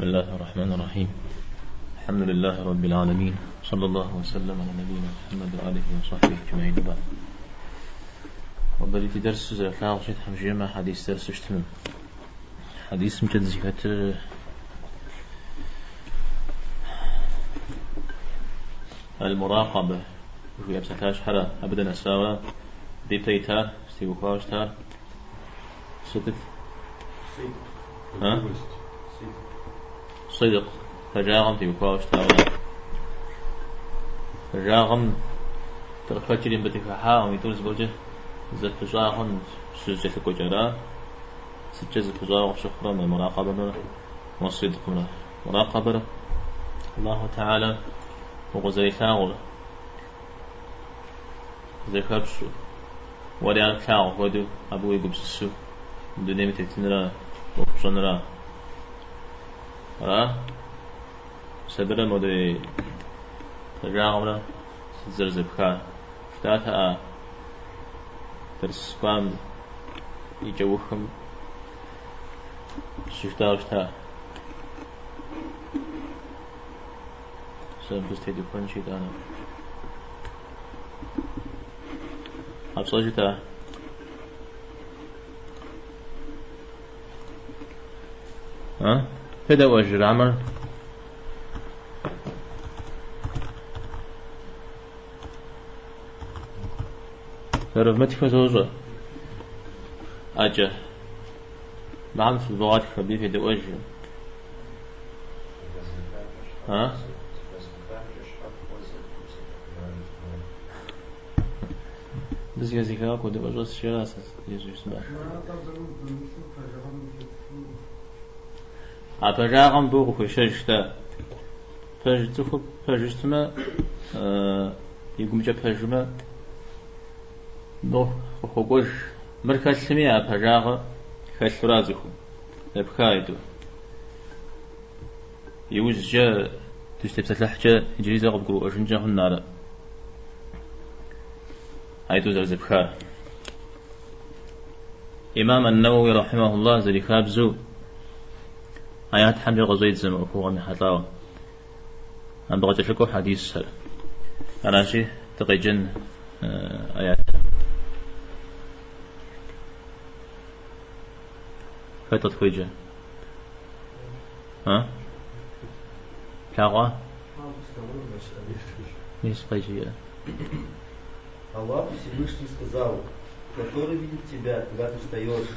بسم الله الرحمن الرحيم الحمد لله رب العالمين صلى الله وسلم على نبينا محمد وآله وصحبه أجمعين وبعد وبديت درس زرفلاغ شيت حمجيما حديث درس اشتمم حديث مجد زكاة المراقبة وفي أبسكاش حرا أبدا أساورا دي بيتار ستيوخاش تار ستت ها صدق فجاغم تيوخاش تاورا فجاغم ترخجرين بتكحا ويتولز بوجه زفجاغم سجة كجرا سجة زفجاغ شخرا من المراقبة والصدق من مراقبة الله تعالى وغزري ثاغر زكابسو وريان ثاغ ودو أبو يقبسسو دنيا متتنرا وقصنرا را سبرا مدري تجاغمرا زرزبخا شتاتا درسقام يجوخم شتاوشتا سنبستيدفن شيطانا أبصجتا ها فدا وجر عمر تعرف ما تفوز أجا بعمل في البغات خبي في وجه ها بس يزيك كود وجه الشراس يجوز ما أبجاغم بوغ خشجتا فجتخ فجتما يقوم جاب فجما نو خقوش مركز سمي أبجاغ خشرازخو أبخايدو يوز جا تشتبسة لحجة إنجليزي غبقرو أجنجا هنارا هايتو زرزبخار إمام النووي رحمه الله زري خابزو آيات حمد غزيت زم أخوه من حطاوة أم بغت شكو حديث سر أنا شيء تقيجن آيات فتت خويجة ها كاغا ميس قيجية Аллах Всевышний сказал, который видит тебя, когда ты встаешь,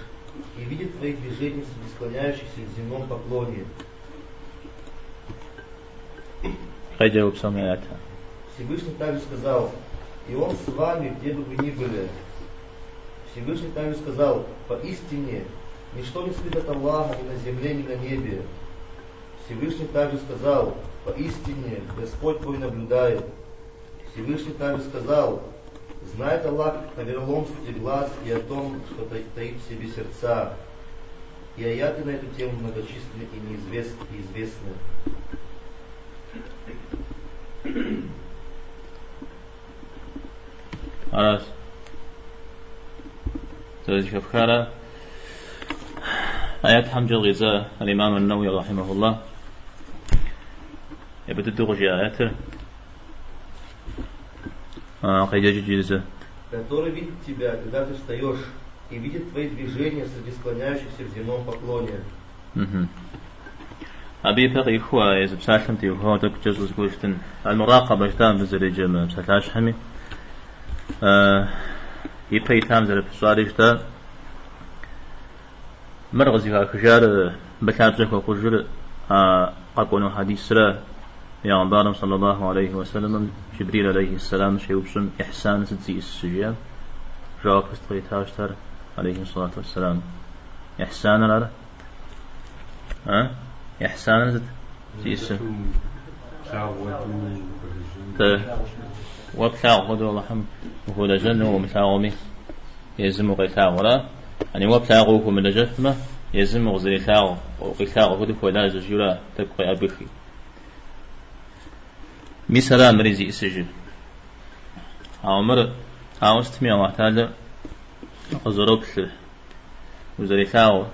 и видит твои движения среди склоняющихся в земном поклоне. Всевышний также сказал, и Он с вами, где бы вы ни были. Всевышний также сказал, поистине, ничто не скрыто от Аллаха ни на земле, ни на небе. Всевышний также сказал, поистине, Господь твой наблюдает. Всевышний также сказал, знает Аллах о вероломстве глаз и о том, что таит в себе сердца. И аяты на эту тему многочисленны и неизвестны, и известны. Раз. تذكر آيات حمد الغذاء الإمام النووي رحمه الله يبدو دغجي آياته Который видит тебя, когда ты встаешь, и видит твои движения среди склоняющихся в земном поклоне. أبي بقي إخوة إذا بسالم تيوها تكجز زوجتن المراقبة جتام بزريجة بسلاش حمي يبقي تام زر بسواري جتا مرغزي كجار بتابزك وقجر قاقونو حديث را يا عبارم صلى الله عليه وسلم جبريل عليه السلام شيوبسن إحسان ستزي السجيا جواب استغيثاشتر عليه الصلاة والسلام إحسان لا ها إحسان ستزي السجيا وبتاع غدو الله حم وهو لجنة ومتاعومي يزم قيتاع ولا يعني وبتاعه من لجفمة يزم غزيتاع وقيتاع غدو ولا زجولا تبقى أبخي مثلا مريزي السجن عمر عاوزت مي الله تعالى قزربت وزريتاو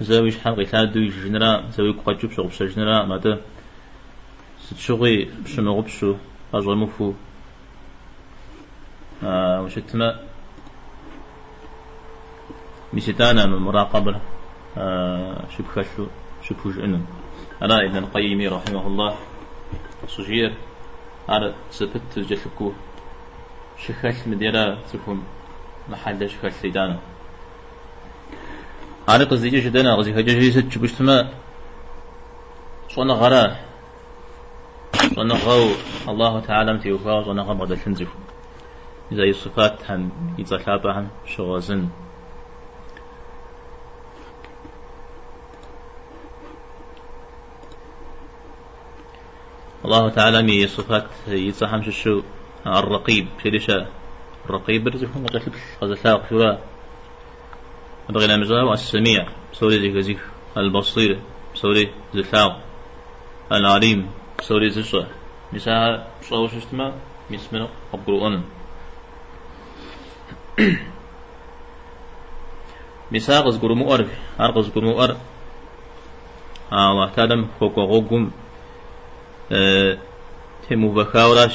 зэ уи щхьэм къилъадэу ижыжынра, зэ уигу къэкӏыу пщыгъупщэжынраӏым, атӏэ сыт щыгъуи пщымыгъупщу, пӏэщӏэмыхуу ущытмэ, мис итӏанэ мы муракъэбэр щыпхэлъу щыпхужыӏэну. Ара Ибн аль-Къайими рахьимахуллах щӏыжиӏэр, ар зэпыту зэкӏэлъыкӏуэу щыхэлъым дера цӏыхум мыхьэлэ щыхэлъ итӏанэ. Ари къыздикӏыжыр дэнэ, къызыхэкӏыжри сыт жыпӏэу щытмэ, щӏэныгъэра, щӏэныгъэу Аллаху Тэхьэлам теухуауэ щӏэныгъэ бгъэдэлъын цӏыхум. Мис а и сыфатхэм, и цӏэ лъапӏэхэм щыгъуэзэн. Аллаху Тэхьэлам и сыфат и цӏэхэм щыщу Ар-Ракъиб жери щыӏэ. Ракъибыр цӏыхум къыкӏэлъыплъ, къэзылъагъу жыура. Абы къинэмыщӏауэ Ас-Самиӏ, псори зэхэзых, Аль-Басир, псори зылъагъу, Аль-Алим, псори зыщӏэ. Мис ахэр пщӏэуэ щытмэ, мис мыр къыбгурыӏуэну. Мис ар къызгурымыӏуэр, ар къызгурымыӏуэр Аллахь Тэхьэлам хуэкӏуэ гъуэгум темыувэхауэращ.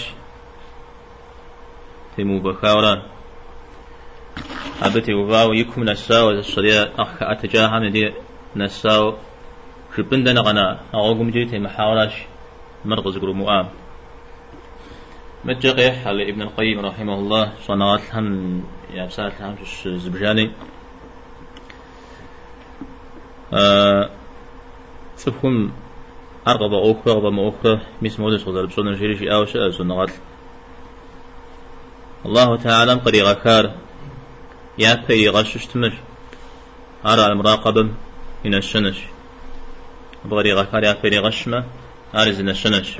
Темыувэхауэра. Абы теувауэ и кум нэсауэ, зыщӏэрия нэхъ хэӏэтыкӏахэм я дей нэсауэ жыпӏэн дэнэ къэна, а гъуэгум иджыри темыхьауэращ мыр къызыгурымыӏуам. Мыдкӏэ къехь Али ибн аль-Къайим рахьимахуллах щӏэныгъэлӏхэм я псалъэхэм щыщ зыбжани. Цӏыхум ар къыфӏэӏуэхурэ къыфӏэмыӏуэхурэ мис модэщ къызэрыпщӏэнур жери жиӏауэ щыӏэщ щӏэныгъэлӏ. Аллаху Тэхьэлам къригъэхар япэ иригъэщу щытмэ, ар аль-муракъэбэм и нэщэнэщ. Абы къригъэхар япэ иригъэщмэ, ар и зы нэщэнэщ.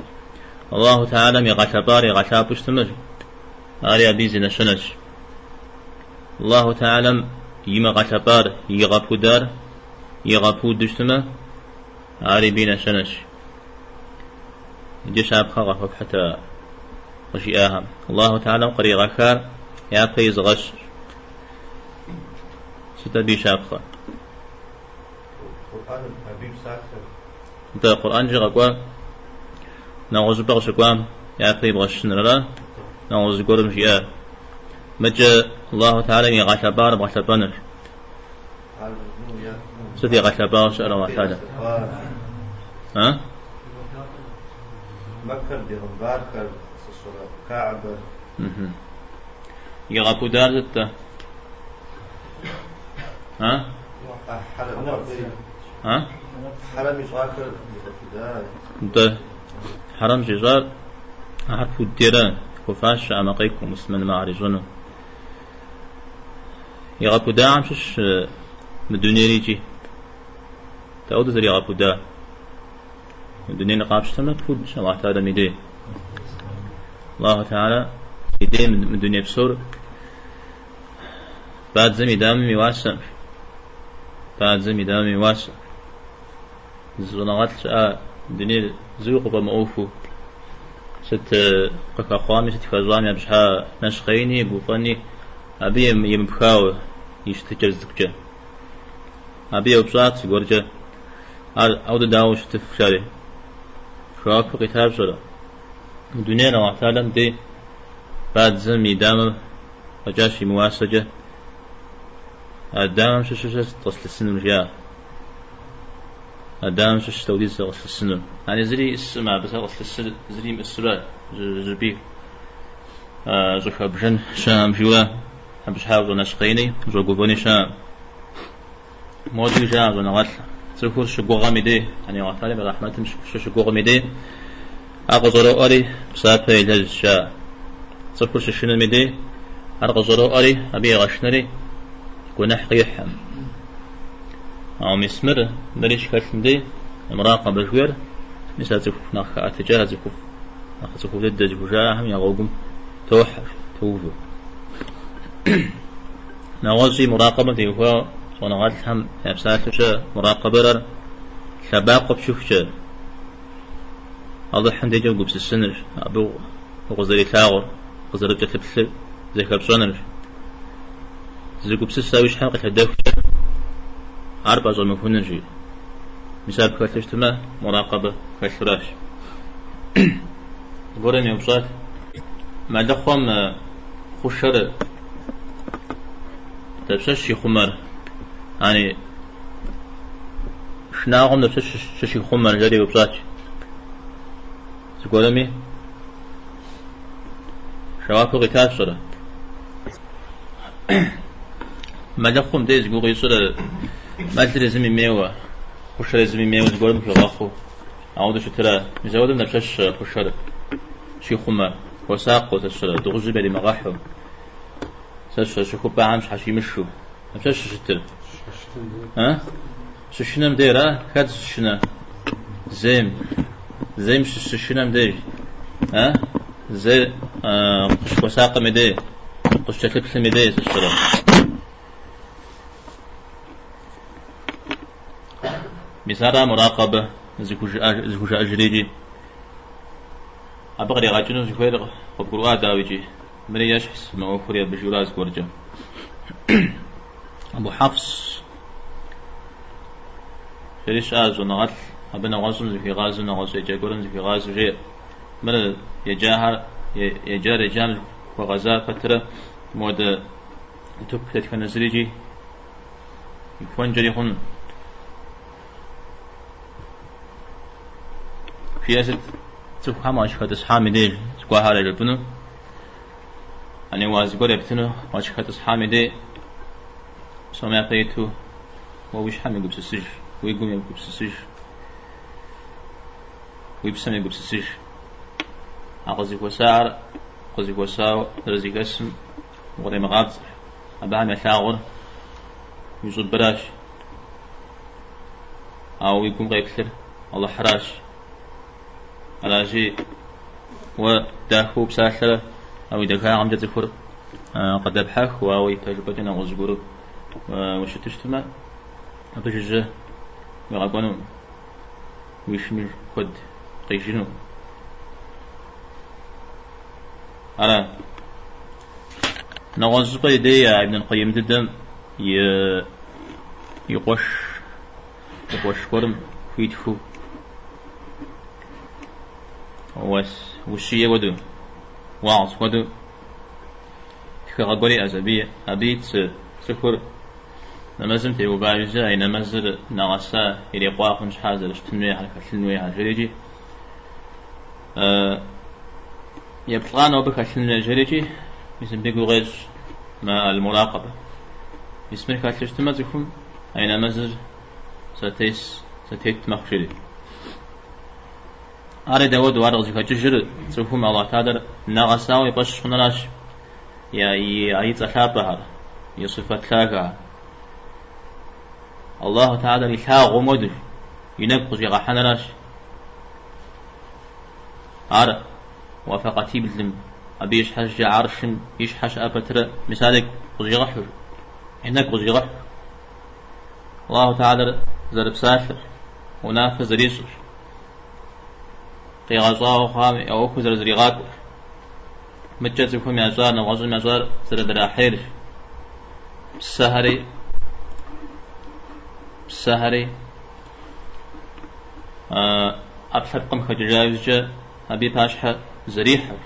Аллаху Тэхьэлам игъэлъэпӏар игъэлъапӏэу щытмэ, ари абы и зы нэщэнэщ. Аллаху Тэхьэлам имыгъэлъэпӏар, игъэпудар игъэпуду щытмэ, ари абы и нэщэнэщ. Иджы щапхъэ къахуэфхьыт а къыжиӏахэм. Аллаху Тэхьэлам къригъэхар япэ изыгъэщ. Сыт абы и щапхъэ? Къурӏэным, абы и псалъэр. Нтӏэ, Къурӏэнкӏи къэкӏуа, нэгъуэщӏыпӏэ къыщыкӏуам япэ ибгъэщыныр ара? Нэгъуэщӏ зыгуэрым жиӏа. Мыкӏэ Аллаху Тэхьэлам игъэлъэпӏар бгъэлъэпӏэныр. Сыт игъэлъэпӏауэ щыӏэр Аллаху Тэхьэлам? А? Мэккэр, бегъымбархэр, сыщӏэрэ, Каабэр. Игъэпудар сыт-тӏэ? А? А? Хьэрэм ищӏахэр игъэпуда. Нтӏэ, хьэрэм щӏищӏар ахэр пудера, хуэфащэӏымэ къекӏуу муслъымэным ар ищӏэну. Игъэпудахэм щыщ мы дунейр икӏи. Дауэ зэригъэпуда? Мы дунейр къапщтэмэ, пудщ Аллаху Тэхьэлам и дей. Аллаху Тэхьэла и дей мы дуней псор бадзэм и дамэм и уасэм. Бадзэм и дамэм и уасэм. Зы щӏэныгъэлӏ щыӏа дунейр зыуи къыфӏэмыӏуэхуу. Сыт къыхэхъуами, сыт хэщӏами, абы щхьа нэщхъеини, гуфӏэни абы емыпхауэ и щытыкӏэр зыцӏыкӏукӏэ. Абы еупщӏат зыгуэркӏэ, ар ауэдэ дауэ щытыф, жари. Жэуапу къитар пщӏэрэ? Мы дунейр Аллахь Тэхьэлам дей бадзэм и дамэм фӏэкӏа щимыуасэкӏэ, а дамэм щыщу сэ сыт къыслъысынур, жиӏа. А дамэм щыщ дауэдиз сэ къыслъысынур. Ани зыри иӏысым, абы сэ къыслъысыр зыри имыӏысурэ, зыщӏыпӏи щӏыхэбжэн щыӏэм, жиӏэурэ, абы щхьа ущӏэнэщхъеини, ущӏэгуфӏэни щыӏэм. Модэу жаӏэ щӏэныгъэлӏ, цӏыхур щыгугъэм и дей, ани Аллахь Тэхьэлам и рэхьмэтым щыщыгугъым и дей, ар къыщӏэроӏуэри псапэ елэжь, жаӏэ. Цӏыхур щышынэм и дей, ар къыщӏэроӏуэри, абы егъэшынэри гуэныхь къихьым. Ауэ мис мыр, мыри щыхэлъым дей, муракъэбэ жыхуиӏэр, мис а цӏыху нэхъ хэӏэтыкӏа цӏыхуфӏ, нэхъ цӏыхуфӏ дыдэ зыхужаӏэхэм я гъуэгум тохьэ, тоувэ. Нэгъуэщӏи муракъэбэм теухуауэ щӏэныгъэлӏхэм я псалъэу щыӏэ муракъэбэр ар лъэбакъуэ пчыхукӏэ Алыхьым дежкӏэ угупсысынырщ, абы укъызэрилъагъур, къызэрыпкӏэлъыплъыр зэхэпщӏэнырщ. Зы гупсысэ уи щхьэм къилъэдэхукӏэ Ар пӏэщӏэмыхуныр жи. Мис ар пхэлъу щытмэ, муракъэбэ хэлъуращ. Зыгуэрым еупщӏат, мэлыхъуэм хъушэр дапщэщ щихъумэр? Ани шынагъуэм дапщэщ щыщихъумэр? Жери еупщӏат. Зыгуэрми жэуапу къитащ пщӏэрэ? Мэлыхъуэм дей зи гугъу ищӏыр мэлыр езым имейуэ, хъушэр езым имейуэ зыгуэрым хуигъэхъуу, ауэдэу щытырэ, мис ауэдэм дапщэщ хъушэр щихъумэр, хуэсакъыу, сэ сщӏэрэ, дыгъужьым иримыгъэхьу, сэ сщӏэрэ, щыхупӏэхэм щхьэщимышу, дапщэщ щыщытыр? Щышынэм дейра? Хэт щышынэ? Зейм. Зейм щышынэм деж. А? Зейр къыщыхуэсакъым и дей, къыщыкӏэлъыплъым и дей, сэ сщӏэрэ. Мис ара муракъэбэ зыхужаӏэжыр икӏи. Абы къригъэкӏыну зыхуейр къыбгурыӏуа дауикӏи. Мыри ещхьщ мы ӏуэхури абы жиӏэура зыгуэркӏэ. Абу Хьэфс жери щыӏащ щӏэныгъэлӏ, абы нэгъуэщӏым зыхуигъазэу, нэгъуэщӏ еджа гуэрым зыхуигъазэу жеӏэ. Мыр еджахэр, еджар еджам хуэгъэза пэтрэ мыуэдэ утыку дэтхэнэ зырикӏи ихуэнкӏэри хъуну. Жиӏэр сыт? Цӏыхухэм уащыхэтӏысхьам и деж зыгуэрхэр яжепӏэну, ани уаз гуэр ептыну уащыхэтӏысхьам и дей псом япэ иту уэ уи щхьэм егупсысыж, уи гум егупсысыж, уи псэм егупсысыж. А къызыхуэсахэр къызыхуэсауэ зэрызэхэсым укъремыгъапцӏэ. Абыхэм ялъагъур уи щӏыбыращ, ауэ уи гум къеплъыр Алыхьыращ. Аращи, уэ дахэу упсалъэрэ а уи дахагъэмкӏэ цӏыхур къыдэпхьэхыу, ауэ ипэжыпӏэкӏэ нэгъуэщӏ зыгуэру ущыту щытмэ, абы жыжьэ уигъэкӏуэнукъым, уи шыми куэд къижынукъым. Ара? Нэгъуэщӏ щӏыпӏэ и дей а Ибн аль-Къайим дыдэм и къуэш и къуэш гуэрым хуитхыу уэс ущие хуэдэу, уагъз хуэдэу тхыгъэ гуэр иӏэщ абы, абы итщ цӏыхур нэмэзым теува иужькӏэ а и нэмэзыр нэгъэса ирикъуа хъун щхьа зэрыщытын хуейхэр, хэлъын хуейхэр жерикӏи, еплӏанэу абы хэлъын хуей жерикӏи, мис мыбы гугъу ещӏ мы аль-муракъабэ. Мис мыр хэлъу щытмэ цӏыхум а и нэмэзыр зэтес, зэтет мэхъу жери. Ари дауэдэу ар къызыхэкӏыжыр цӏыхум Аллахь Тэхьэлэр нэгъэсауэ и фӏэщ хъуныращ, я и а и цӏэ лъапӏэхэр, и сыфэт лъагэхэр. Аллаху Тэхьэлэр илъагъум хуэдэу и нэгу къыщӏигъэхьэныращ. Ар уафэ къатиблым, абы и щхьэжкӏэ аршым и щхьэ щыӏэ пэтрэ, мис ар игу къыщӏигъэхьу, и нэгу къыщӏигъэхьу. Аллаху Тэхьэлэр зэрыпсалъэр, унафэ зэрищӏыр, къигъэщӏауэ хъуам я ӏуэхур зэрызэригъакӏуэр, мыдкӏэ цӏыхум ящӏар, нэгъуэщӏым ящӏар зэрыдрахьейр, псэхэри, псэхэри ӏэпкълъэпкъым хэкӏыжа иужькӏэ абы и пащхьэ зэрихьэр.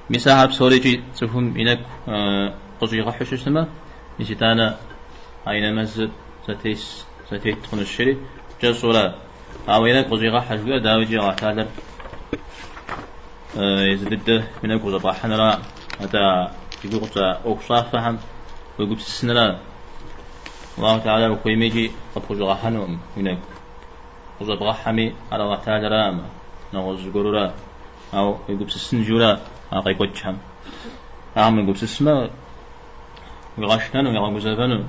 Мис ахэр псорикӏи цӏыхум и нэгу къыщӏигъэхьу щытмэ, мис итӏанэ а и нэмэзыр зэтес, зэтет хъунущ жери кӏэщӏурэ. Ауэ и нэгу къыщӏигъэхьэ жыхуиӏэр дауикӏи Аллахь Тэхьэлэр езы дыдэ уи нэгу къыщӏэбгъэхьэнура, атӏэ зи гугъу тщӏа ӏуэхущӏафэхэм уегупсысынра. Аллаху Тэхьэлэр ухуеймикӏи къыпхущӏэгъэхьэнукъым уи нэгу. Къыщӏэбгъэхьэми ар Аллахь Тэхьэлэракъым, нэгъуэщӏ зыгуэрура. Ауэ уегупсысын жиӏэурэ а къекӏуэкӏхэм. Ахэм уегупсысмэ, уигъэшынэну, уигъэгузэвэну.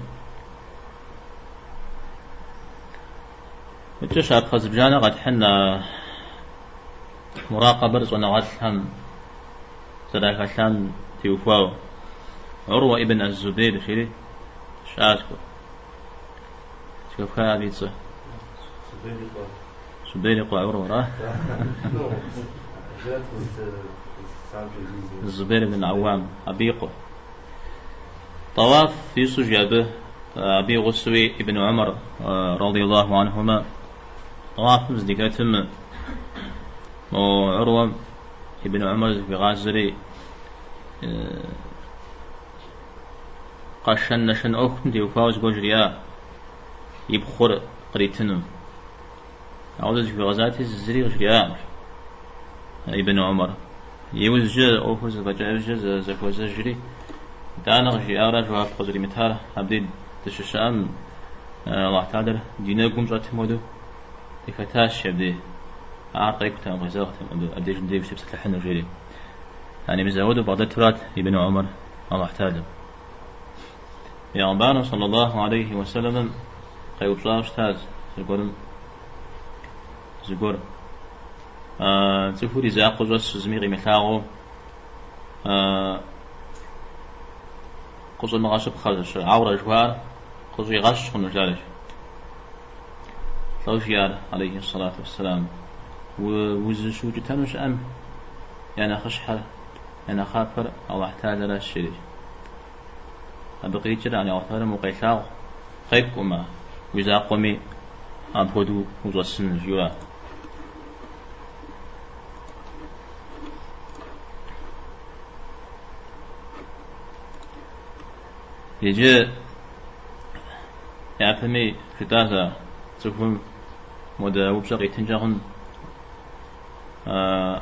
Мыдкӏэ щапхъэ зыбжанэ къэтхьын а муракъэбэр щӏэныгъэлӏхэм зэрахэлъам теухуауэ. Уруэ ибн аз-Зубейр жери щыӏащ. Зэхэпха абы и цӏэ? Зубейр и къуэ Уруэра? Зубейр ибн Ауам, абы и къуэ. Тӏэуаф ищӏу жи абы, абы и гъусэуи Ибн Умар, радиаллаху анхумэ, тӏэуафым здыхэтым мо Уруэм Ибн Умар зыхуигъазэри къэшэн-нэшэн ӏуэхум теухуауэ зыгуэр жриӏа, и пхъур къритыну. Ауэ зыхуигъэзати, зыри къыжриӏакъым Ибн Умар. Иужькӏэ ӏуэхур зэфӏэкӏа иужькӏэ зэхуэзэжри, итӏанэ къыжриӏауэ жэуап къызэримытар абдей дыщыщыӏэм Аллахь Тэхьэлэр ди нэгум щӏэтым хуэдэу дыхэтащ абдей. Ар къекӏутэкъым, къезэгътэкъым абдежым деж тепсэлъыхьыну жери. Яни мис ауэдэу бгъэдэтурат Ибн Умар Аллахь Тэхьэлэм. Пейгъэмбарым саллаллаху алейхи уэсэлэмым къеупщӏауэ щытащ зэгуэрым зыгуэр. Цӏыхур и закъуэ щӏэсу зыми къимылъагъуу къыщӏэмыгъэщыпхъэр зыщ, аурэ жыхуаӏэр къыщӏигъэщ хъуну жиӏащ. Лӏо жиӏар, алейхи сэлату уэсэлам, узыщыукӏытэну щыӏэм я нэхъыщхьэр, я нэхъапэр Аллахь Тэхьэлэращ, жери. Абы къикӏыр Аллахь Тэхьэлэм укъелъагъу, къекӏумэ, уи закъуэми апхуэдэу ущӏэсын жиӏэу. Иджы япэми жытӏащ а цӏыхум модэ упщӏэ къитынкӏэ хъун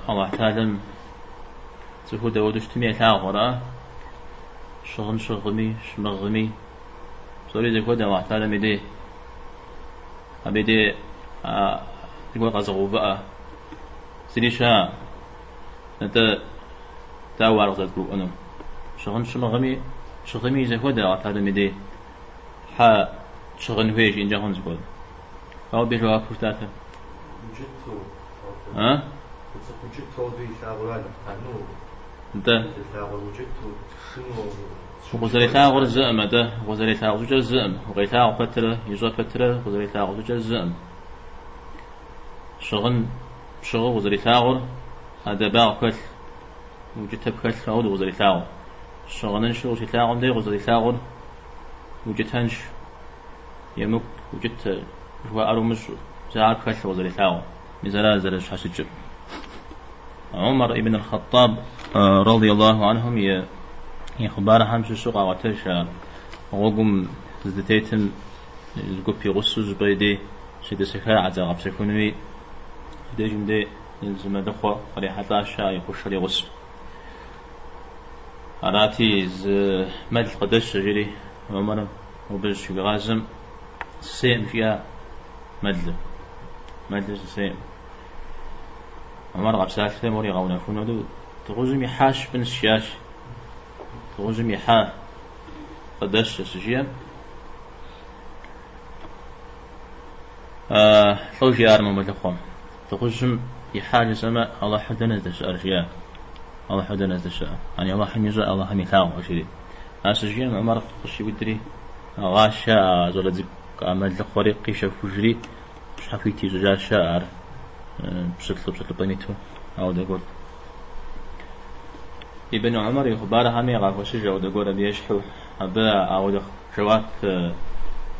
Аллахь Тэхьэлэм цӏыхур дауэдэу щытми елъагъу, ара? Щыгъын щыгъми, щымыгъми, псори зэхуэдэ Аллахь Тэхьэлэм и дей. Абы и дей зыгуэр къэзыгъэувыӏэ зыри щыӏэ. Нтӏэ, дауэ ар къызэрыдгурыӏуэнур? Щыгъын щымыгъми, щыгъми зэхуэдэ Аллахь Тэхьэлэм и дей. Хьэ щыгъын хуей жиӏэнкӏэ хъун зыгуэр. Ауэ абы жэуапу жытӏатэ. Укӏытэу. А? Цӏыху укӏытэу абы илъагъур Алыхь, ну, Нтӏэ. Илъагъур укӏытэу, шынэу. Укъызэрилъагъур зыӏым, атӏэ, укъызэрилъагъу щӏыкӏэр зыӏым. Укъилъагъу пэтрэ, ищӏэ пэтрэ, укъызэрилъагъу щӏыкӏэр зыӏым. Щыгъын пщыгъыу укъызэрилъагъур ӏэдэбагъ пхэлъ, укӏытэ пхэлъ, ауэдэу укъызэрилъагъур. Щыгъыныншэу ущилъагъум дей укъызэрилъагъур укӏытэнш, емыкӏу, укӏытэ жыхуаӏэр умыщӏу, зы ар пхэлъу укъызэрилъагъур. Мис ара зэрыщхьэщыкӏыр. Умар ибн аль-Хаттаб радиаллаху анхум и хъыбархэм щыщу къаӏуэтэж а гъуэгум здытетым зы гуп и гъусэу щӏыпӏэ и дей щетӏысэха загъэпсэхунуи, дежым дей зы мэлыхъуэ кърихьэлӏащ ар и хъушэр и гъусэу. Арати, зы мэл къыдэщэ жери Умарым абы зыщыхуигъазэм сысейкъым жиӏа мэлыр. Мэлыр сысейкъым. Умар къэпсалъэри мор игъэунэхун хуэдэу дыгъужьым ихьащ жыпӏэнщ жиӏащ. Дыгъужьым ихьа къыдэщэ щыжиӏэм. Лӏо жиӏар мо мэлыхъуэм. Дыгъужьым ихьа жысӏэмэ, Аллахьыр дэнэ здэщыӏэр жиӏа. Аллахьыр дэнэ здэщыӏэр? Ани Аллахьым ищӏэ, Аллахьым илъагъу жиӏэри. Ар щыжиӏэм Умар къыщиудри, гъащ а щӏалэ цӏыкӏу а мэлыхъуэри къищэхужри, щхьэхуит ищӏыжащ ар пщылӏу пщылӏыпӏэм иту ауэдэ гуэр. Ибн Умар и хъыбархэми къахощыж ауэдэ гуэр абы ещхьу, абы ауэдэ жэуап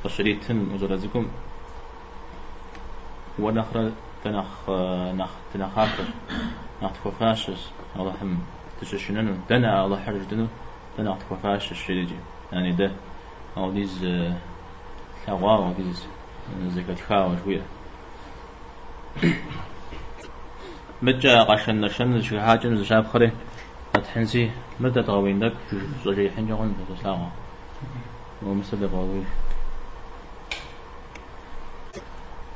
къыщритым мо щӏалэ цӏыкӏум уэ нэхърэ дэ нэхъ нэхъ дынэхъапэщ, нэхъ тхуэфащэщ Алыхьым дыщышынэну, дэнэ Алыхьыр жытӏэну дэ нэхъ тхуэфащэщ жери, яни дэ ауэдиз тлъэгъуауэ, ауэдиз зэхэтхауэ жыхуиӏэ. Мыдкӏэ къэшэн-нэшэныр зыщыхыхьакӏэм зы щапхъэри къэтхьынси, мыр дэдгъэуеин тӏэкӏу щӏэжеихьынкӏэ хъун слъагъуэ. Умысэ дэбгъэуеиж.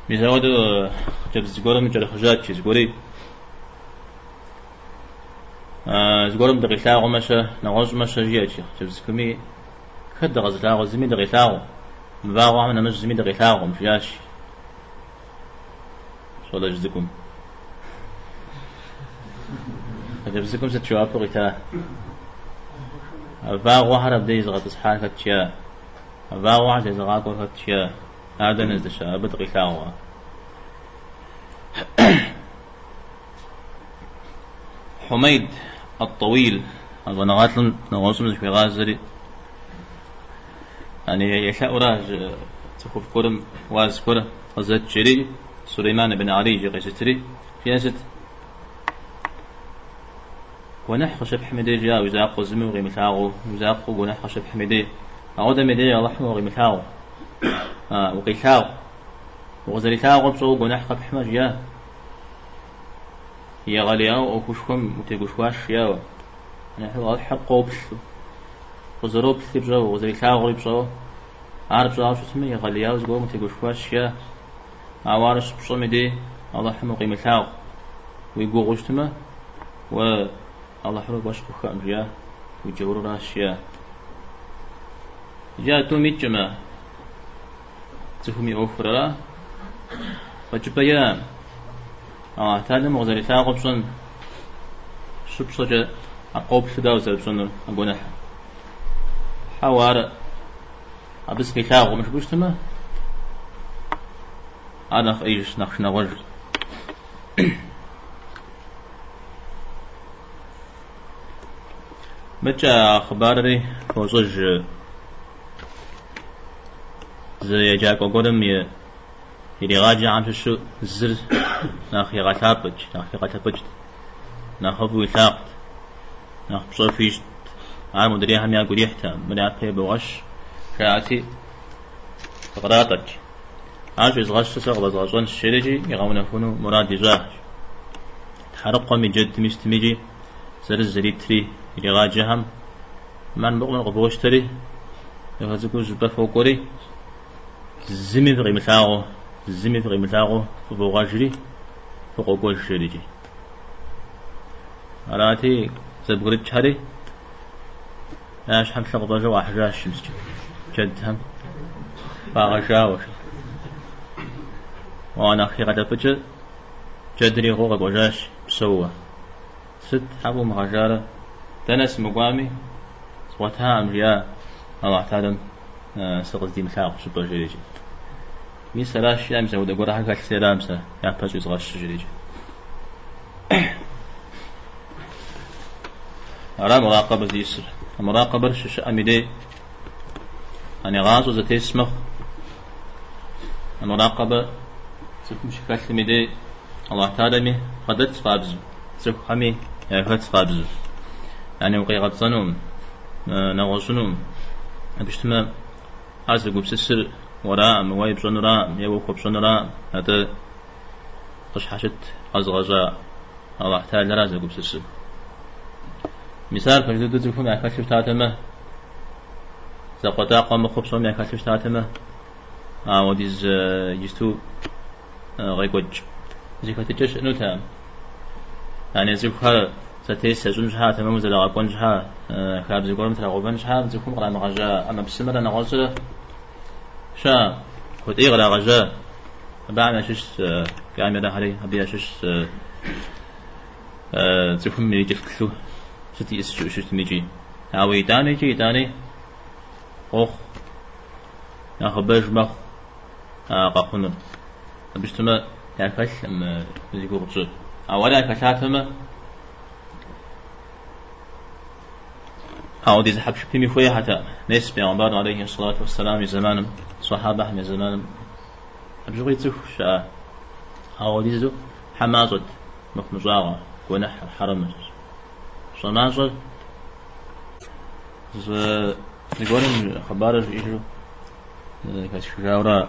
Мис ауэдэу хъыджэбз зыгуэрым кӏэрыхъыжьат, зыгуэри зыгуэрым дыкъилъагъумэ-щэ, нэгъуэщӏмэ-щэ жиӏэт хъыджэбз цӏыкӏуми, хэт дыкъэзылъагъур, зыми дыкъилъагъу, мы вагъуэхэм нэмыщӏ зыми дыкъилъагъукъым, жиӏащ щӏалэжь цӏыкӏум. Хъыджэбз цӏыкӏум сыт жэуапу къита? Вагъуэхэр абдеж изыгъэтӏысхьар хэт жиӏа? Вагъуэхэр зезыгъакӏуэр хэт жиӏа? Ар дэнэ здэщыӏэр? Абы дыкъилъагъуа? Хьумейд ат-Тауил а щӏэныгъэлӏым нэгъуэщӏым зыхуигъазэри. Яни елъэӏура цӏыхуфӏ гуэрым уаз гуэр къызэт жери, Сулейман ибн Алий иджы къезытри, жиӏэр сыт? Гуэныхь къыщыпхьым и деж, жиӏа, уи закъуэ зыми укъимылъагъуу, уи закъуэу гуэныхь къыщыпхьым и дей, ауэдэм и дей Алыхьым укъимылъагъу, укъилъагъу, укъызэрилъагъур пщӏэуэ гуэныхь къэпхьмэ, жиӏа, егъэлеяуэ ӏуэхушхуэм утегушхуащ, жиӏауэ. Алыхьыр къоплъу, къызэроплъри пщӏэуэ, къызэрилъагъури пщӏэуэ, ар пщӏауэ щытмэ, егъэлеяуэ зыгуэрым утегушхуащ, жиӏа. Ауэ ар щыпщӏэм и дей Алыхьым укъимылъагъу уи гугъэу щытмэ, уэ Алыхьыр уи фӏэщ хъуххэкъым, жиӏа, уджауруращ, жиӏа. Иджы а тӏум икӏмэ, цӏыхум и ӏуэхур ара? Фӏэкӏыпӏэ иӏэкъым. Аллахь Тэхьэлэм укъызэрилъагъур пщӏэн щыпщӏэкӏэ ар къоплъу дауэ зэрыпщӏэнур а гуэныхьыр? Хьэуэ, ар абы сыкъилъагъукъым жыпӏэу щытмэ, ар нэхъ ӏеижщ, нэхъ шынагъуэжщ. Мыкӏэ а хъыбарри фощӏэж зы еджакӏуэ гуэрым и иригъаджэхэм щыщу зыр нэхъ игъэлъапӏэкӏ, нэхъ игъэлъэпӏыкӏт, нэхъыфӏу илъагъут, нэхъ пщӏэ хуищӏт. Ар модрейхэм ягу ирихьтэкъым, мыр япэ ибогъэщ, жаӏэти, зыкъратӏэкӏ. Ар щӏизгъэщыр сэ къывэзгъэщӏэнщ, жерикӏи игъэунэхуну мурад ищӏащ. Тхьэрыкъуэми, джэдми, сытмикӏи зырыз зритри иригъаджэхэм мыр мыкъумыр къывощтэри, дахэ цӏыкӏуу щӏыпӏэ фокӏуэри, зыми фыкъимылъагъуу, зыми фыкъимылъагъуу фывогъэжри, фыкъокӏуэж, жерикӏи. Арати, зэбгрыкӏхэри, я щхьэм лъы къыщӏэжу къахьыжащ щымыскӏэ, джэдхэм фагъэжауэ. Уа нэхъ игъэлъэпӏыкӏыр джэдыр игъуэу къэкӏуэжащ псэууэ. Сыт щхьэ умыгъэжарэ? Дэнэ сымыкӏуами, згъуэтакъым, жиӏа Аллахь Тэхьэлэм сыкъыздимылъагъу щӏыпӏэ жерикӏи. Мис аращ, жиӏа, мис апхуэдэ гуэрхэр хэлъси арам сэ япэ щӏизгъэщыр жерикӏи. Ара муракъэбэ зиӏысыр. А муракъэбэр щыщыӏэм и дей ани гъащӏэ зэтес мэхъу. А муракъэбэ цӏыхум щыхэлъым и дей Аллахь Тэхьэлэми бгъэдэтщ къабзэу, цӏыхухэми яхэтщ къабзэу. Яни укъигъэпцӏэнукъым, нэгъуэщӏынукъым. Абы щытмэ, ар зэгупсысыр уэраӏым, уэ епщӏэнураӏым, е уэ хуэпщӏэнураӏым, атӏэ къыщхьэщыт къэзыгъэщӏа Аллахь Тэхьэлэра зэгупсысыр. Мис ар пэж дыдэу цӏыхум яхэлъу щытатэмэ, закъуэтӏакъуэ мыхъуу псоми яхэлъу щытатэмэ, ауэдиз иджысту къекӏуэкӏ зэхэтыкӏэ щыӏэнутэкъым. Яни цӏыхухэр зэтес ящӏын щхьа, тэмэму зэрагъэкӏуэн щхьа, хабзэ гуэрым трагъэувэн щхьа, цӏыхум кърамыгъэжьа ӏэмэпсымэрэ нэгъуэщӏрэ щыӏэкъым. Куэд ӏей кърагъэжьа. Абыхэм ящыщщ камерэхэри, абы ящыщщ цӏыхум ирикӏэлъыплъу сыт иӏыс жиӏэу щытым икӏи. Ауэ итӏанэ икӏи итӏани къохъу, нэхъыбэж мэхъу а къэхъунур. Абы щытмэ, яхэлъкъым зи гугъу тщӏыр. Ауэ ар яхэлъатэмэ, ауэдиз хьэпшыпми хуейхэтэкъым. Мес Пейгъэмбарым алейхи сэлату уэсселам и зэманым, сахьабэхэм я зэманым абы щыгъуи цӏыху щыӏа. Ауэдизу хьэ мащӏэт мыхъумыщӏагъэ, гуэныхьыр, хьэрэмыр. Щӏэмащӏэр зыгуэрым хъыбарыр жиӏэжу зэхэсхыжауэра.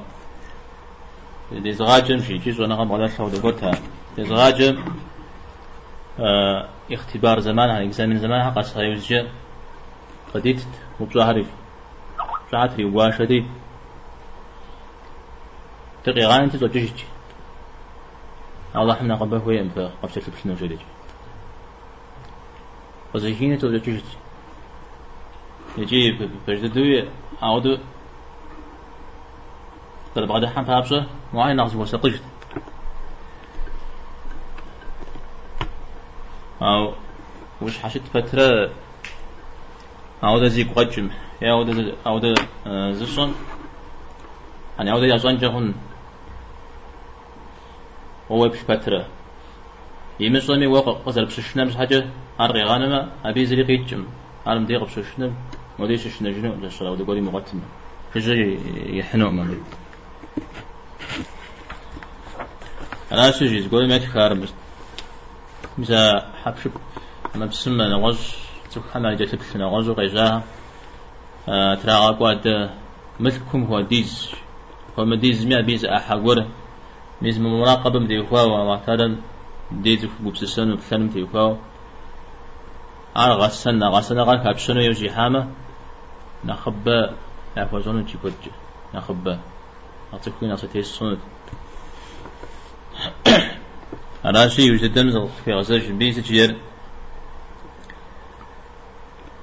Дезыгъаджэм жи, икӏи щӏэныгъэм бгъэдэлъ апхуэдэ гуэрт ар. Дезыгъаджэм ихтибар зэманхэр, экзамен зэманхэр къэса иужькӏэ къыдитт упщӏэхэр, упщӏэхэр триугуашэти, дыкъигъанэти щӏэкӏыжт. Аллахьым нэхъыбэ хуейкъым фэ къыфкӏэлъыплъыну жерикӏ. Къызэхинэти щӏэкӏыжт. Икӏи пэж дыдэуи ауэдэу зэрыбгъэдыхьэм папщӏэ муани нэхъ зыхуэсакъыжт. Ауэ ущхьэщыт пэтрэ ауэдэ зигу къэкӏым е ауэдэ зыщӏэм, ани ауэдэ ящӏэнкӏэ хъун уэ уеплъ пэтрэ. Имыщӏэми уэ къызэрыпщышынэм щхьэкӏэ ар къигъанэмэ, абыи зыри къикӏкъым. Ар мыдей къыпщышынэм, модей щышынэжынукъым, зэщыр ауэдэ гуэр имыгъуэтмэ. Жыжьэ ихьынукъым абы. Аращи, жи, зыгуэрым етх ар мис а хьэпшып ӏэмэпсымэ нэгъуэщӏ цӏыхухэм якӏэлъыплъ нэгъуэщӏу къежьахэм трагъэкӏуадэ мылъкум хуэдиз, хуэмыдизми абы и зы ӏыхьэ гуэр. Мис мы муракъэбэм теухуауэ, Аллахь Тэхьэлам дей цӏыху гупсысэну, плъэным теухуауэ, ар гъэсэн, а гъэсэныгъэр хапщэну иужь ихьамэ, нэхъыбэ яхуэщӏэнут жи куэдкӏэ, нэхъыбэ. А цӏыхуи нэхъ зэтес хъунут. Аращи, иужь дыдэм зыкъыхуегъэзэж мыбы сыт жиӏэр?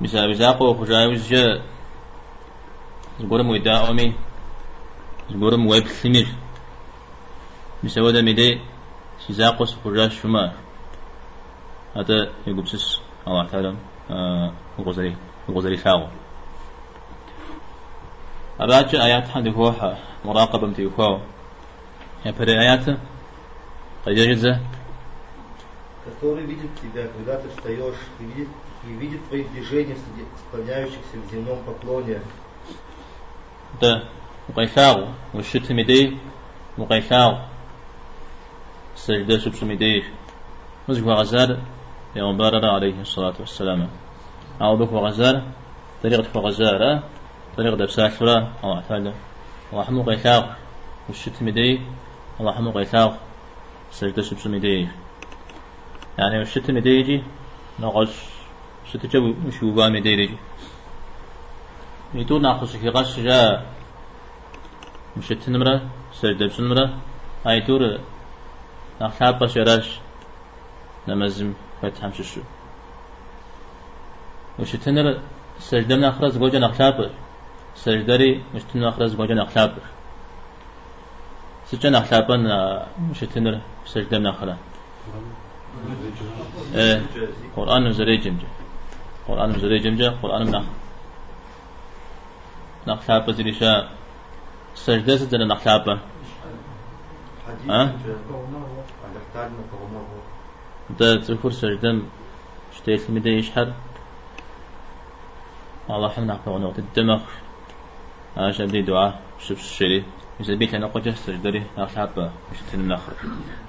Мис а уи закъуэ ухъужа иужькӏэ зыгуэрым уедаӏуэми, зыгуэрым уеплъми, мис ауэдэм и дей си закъуэ сыхъужащ жумыӏэ. Атӏэ егупсыс Аллахь Тэхьэлам укъызэрилъагъур. Аракӏэ аятхэм дыхохьэ муракъэбэм теухуауэ. Япэрей аятыр къеджэжыт зэ. Который видит тебя, когда ты встаешь, и видит твои движения, склоняющихся в земном поклоне. Дэ укъелъагъу, ущытым и дей укъелъагъу, сэждэ щыпщӏым и дей. Мы зыхуэгъэзар Пейгъэмбарра алейхи сэлату уэсселам. Ауэ абы хуэгъэзар дэри къытхуэгъэзара, дэри къыдэпсалъэура Аллахь Тэхьэлэ. Аллахьым укъелъагъу, ущытым и дей, Аллахьым укъелъагъу, сэждэ щыпщӏым и дей. Яни ущытым и дей икӏи нэгъуэщӏ щытыкӏэ ущиувам и дей икӏи. Итӏур нэхъ къыщыхигъэщыжа ущытынымрэ сэждэ пщӏынымрэ, а итӏур нэхъ лъапӏэщ аращ нэмэзым хэтхэм щыщу. Ущытыныр сэждэм нэхърэ зыгуэркӏэ нэхъ лъапӏэщ, сэждэри ущытыным нэхърэ зыгуэркӏэ нэхъ лъапӏэщ. Сыткӏэ нэхъ лъапӏэн ущытыныр сэждэм нэхърэ? Къурӏэн узэреджэмкӏэ. Къурӏэн узэреджэмкӏэ Къурӏэным нэхъ нэхъ лъапӏэ зыри щыӏэ. Сэждэ сыт зэрынэхъ лъапӏэр? Дэ цӏыхур сэждэм щытелъым и дей и щхьэр Аллахьым нэхъ пэгъунэгъу дыдэ мэхъу. Аращ абдей дуӏа щыпщӏ жери. Мис абы и лъэныкъуэкӏэ сэждэри нэхъ лъапӏэ ущытыным нэхърэ.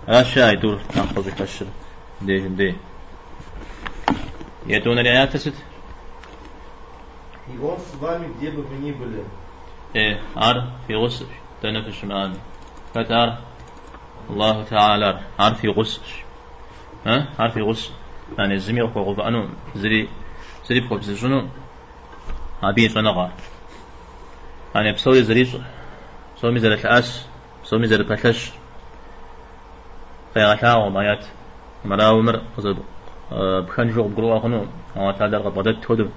Аращ а итӏур нэхъ къыщӏыхэщыр мыбдежым дей. Етӏуанэрей аятыр сыт? И он с вами, где бы вы ни были. Ар фи гъусэщ, дэнэ фыщымыӏами. Хэт ар? Аллаху Тэхьэлар. Ар фи гъусэщ. Ар фи гъусэщ. Яни зыми къыхуэгъувыӏэну, зыри зыри пхуэбзыщӏыну абы и щӏэныгъэ. Яни псори зэрищӏэр, псоми зэрылъэӏэс, псоми зэрыпэлъэщ. Къегъэлъагъуэ мы аят. Мырауэ мыр пхэнжу къыбгурыӏуэ хъуну, Аллахь Тэхьэлар къыбгъэдэт хуэдэу,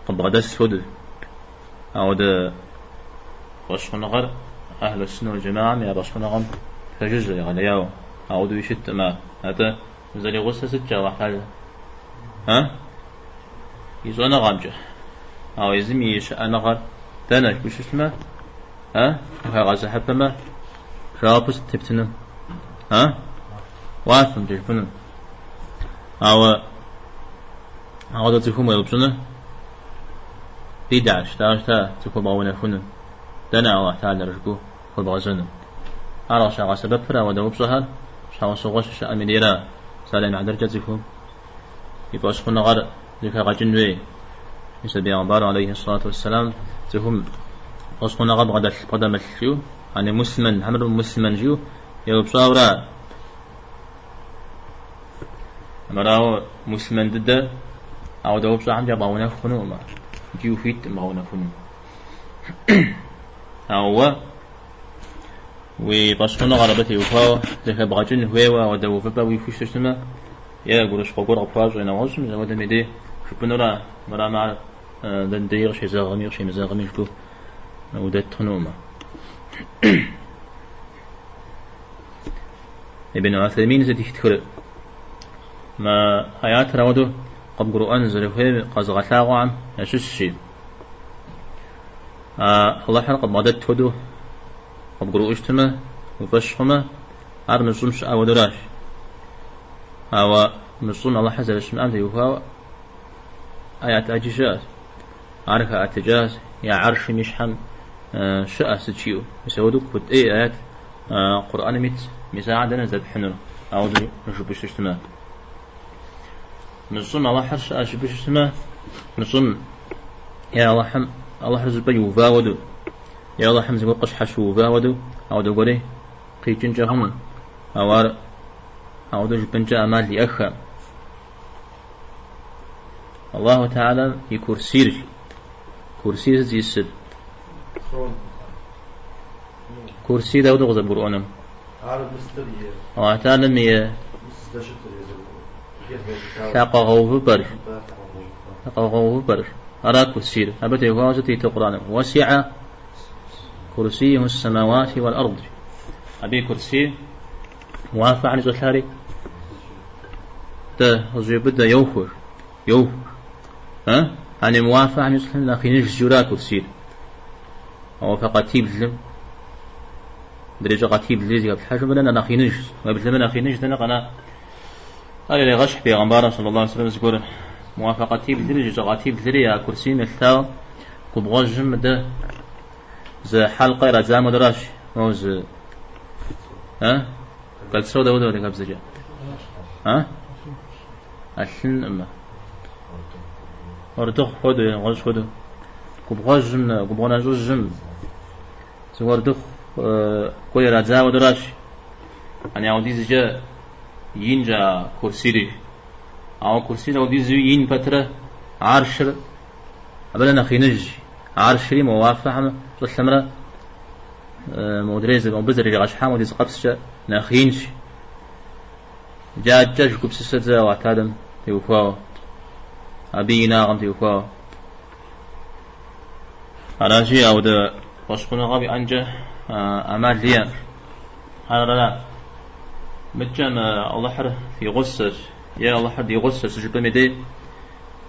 къыбгъэдэс хуэдэу. Ауэдэ фӏэщхъуныгъэр Ахьлу Суннэ уал Джэмаам я фӏэщхъуныгъэм пэжыжьэ егъэлеяуэ. Ауэдэуи щыткъым ар. Атӏэ узэригъусэр сыткӏэ Аллахь Тэхьэлар? А? И щӏэныгъэмкӏэ. Ауэ езым и щыӏэныгъэр дэнэ жыпӏэу щытмэ, а? Ухагъэзыхьыпэмэ, жэуапу сыт тептыну? А? Уафэмкӏэ жыпӏэну. Ауэ ауэдэ цӏыхум уеупщӏыну бидащ, дауэ щыта цӏыхур бгъэунэхуну? Дэнэ Аллахь Тэхьэлар жыпӏэу хуэбгъэзэну? Ар къыщагъэсэбэпыр ауэдэ упщӏэхэр щхьэусыгъуэ щыщыӏэм и дейра, псалъэм и хьэтыркӏэ цӏыхум и фӏэщхъуныгъэр зэхэгъэкӏын хуей. Мис а бегъымбарым алейхи сэлату уэсселам цӏыхум фӏэщхъуныгъэ бгъэдэлъ бгъэдэмылъ жиӏэу, ани муслъымэн, хьэмэрэ муслъымэн жиӏэу еупщӏауэра. Мырауэ муслъымэн дыдэ ауэдэ упщӏэхэмкӏэ бгъэунэху хъунукъым ар, икӏи ухуиткъым бгъэунэхуну. Ауэ уэ уи фӏэщхъуныгъэр абы теухуауэ зэхэбгъэкӏын хуейуэ ауэдэ увыпӏэ уихуэу щытмэ, е гурыщхъуэ гуэр къыпхуащӏ е нэгъуэщӏым, мис ауэдэм и дей жыпӏэнура, мырамэ ар дэн дей къыщезэгъми къыщемызэгъми жыпӏэу удэт хъунукъым. Ибн Уثеймин сыт итхыр? Мы аятыр ауэдэу къыбгурыӏуэн зэрыхуейр къэзыгъэлъагъуэхэм ящыщщи. Алыхьыр къыбгъэдэт хуэдэу къыбгурыӏуэу щытмэ, уи фӏэщ хъумэ, ар мы щӏым щыӏэ хуэдэуращ. Ауэ мы щӏым Алыхьыр зэрыщымыӏэм теухуауэ аят ӏэджи щыӏэщ. Ар хэӏэтыкӏащ, я гьэршым и щхьэм щыӏэ сыт жиӏэу. Мис ауэдэу куэд ӏей аят Къурӏэным ит, мис ахэр дэнэ здэпхьынур, ауэдэу жыпӏэу щытмэ. Мы щӏым Алыхьыр щыӏэ жыпӏэу щытмэ, мы щӏым е Алыхьым, Алыхьыр зыщӏыпӏэ иува хуэдэу, е Алыхьым зыгуэр къыщхьэщыува хуэдэу, ауэдэ гуэри къикӏынкӏэ хъуну. Ауэ ар ауэдэу жыпӏэнкӏэ ӏэмал иӏэххэм. Аллаху Теалэм и курсирщ. Курсир сыт зиӏысыр? Курсир дауэдэу къызэбгурыӏуэну? Аллаху Теалэм и лъакъуэгъэувыпӏэрщ. Лъакъуэгъэувыпӏэрщ. Ара курсир. Абы теухуауэ сыт итыр Къурӏэным? Уэсиӏэ курсийху ссамауати уал ард. Абы и курсир уафэхэри щӏылъэри дэ къызэщӏеубыдэ йохур, йохур. А? Ани мы уафэхэми щӏылъэм нэхъ иныж жиӏэура курсир. А уафэ къатиблым, мыдрей щӏы къатиблри зэхэплъхьэжым абы нэхъ иныжщ. Уеблэмэ нэхъ иныж дэнэ къэна? Ар ирегъэщхь Пейгъэмбарым саллаллаху алейхи вассалам зыгуэр. Мы уафэ къатиблри, щӏы къатиблри я курсийм елъытауэ губгъуэжьым мыдэ зы хьэлкъэ ирадзам хуэдэращ. Моуэ зы, а? Кольцо дауэдэу адыгэбзэкӏэ? А? Ӏэлъынӏымэ. Уэрдыхъу хуэдэу, е нэгъуэщӏ хуэдэу. Губгъуэжьым, губгъуэ нэщӏыжьым зы уэрдыхъу гуэр ирадза хуэдэращ. Ани ауэдизкӏэ инщ а курсири. Ауэ курсир ауэдизу ин пэтрэ гьэршыр абы нэ нэхъ иныжщ. Гьэршри мо уафэхэм щӏылъэмрэ модрей мобы зэрыригъэщхьам хуэдиз къэпскӏэ нэхъ инщ. Иджы адэкӏэ жыгупсысэ зэ Аллахь Тэхьэлам теухуауэ, абы и инагъым теухуауэ. Аращи, ауэдэ фӏэщхъуныгъэ уиӏэнкӏэ ӏэмал иӏэкъым. Ара мыдкӏэ мы Алыхьыр фи гъусэщ е Алыхьыр ди гъусэщ щыжыпӏэм и дей,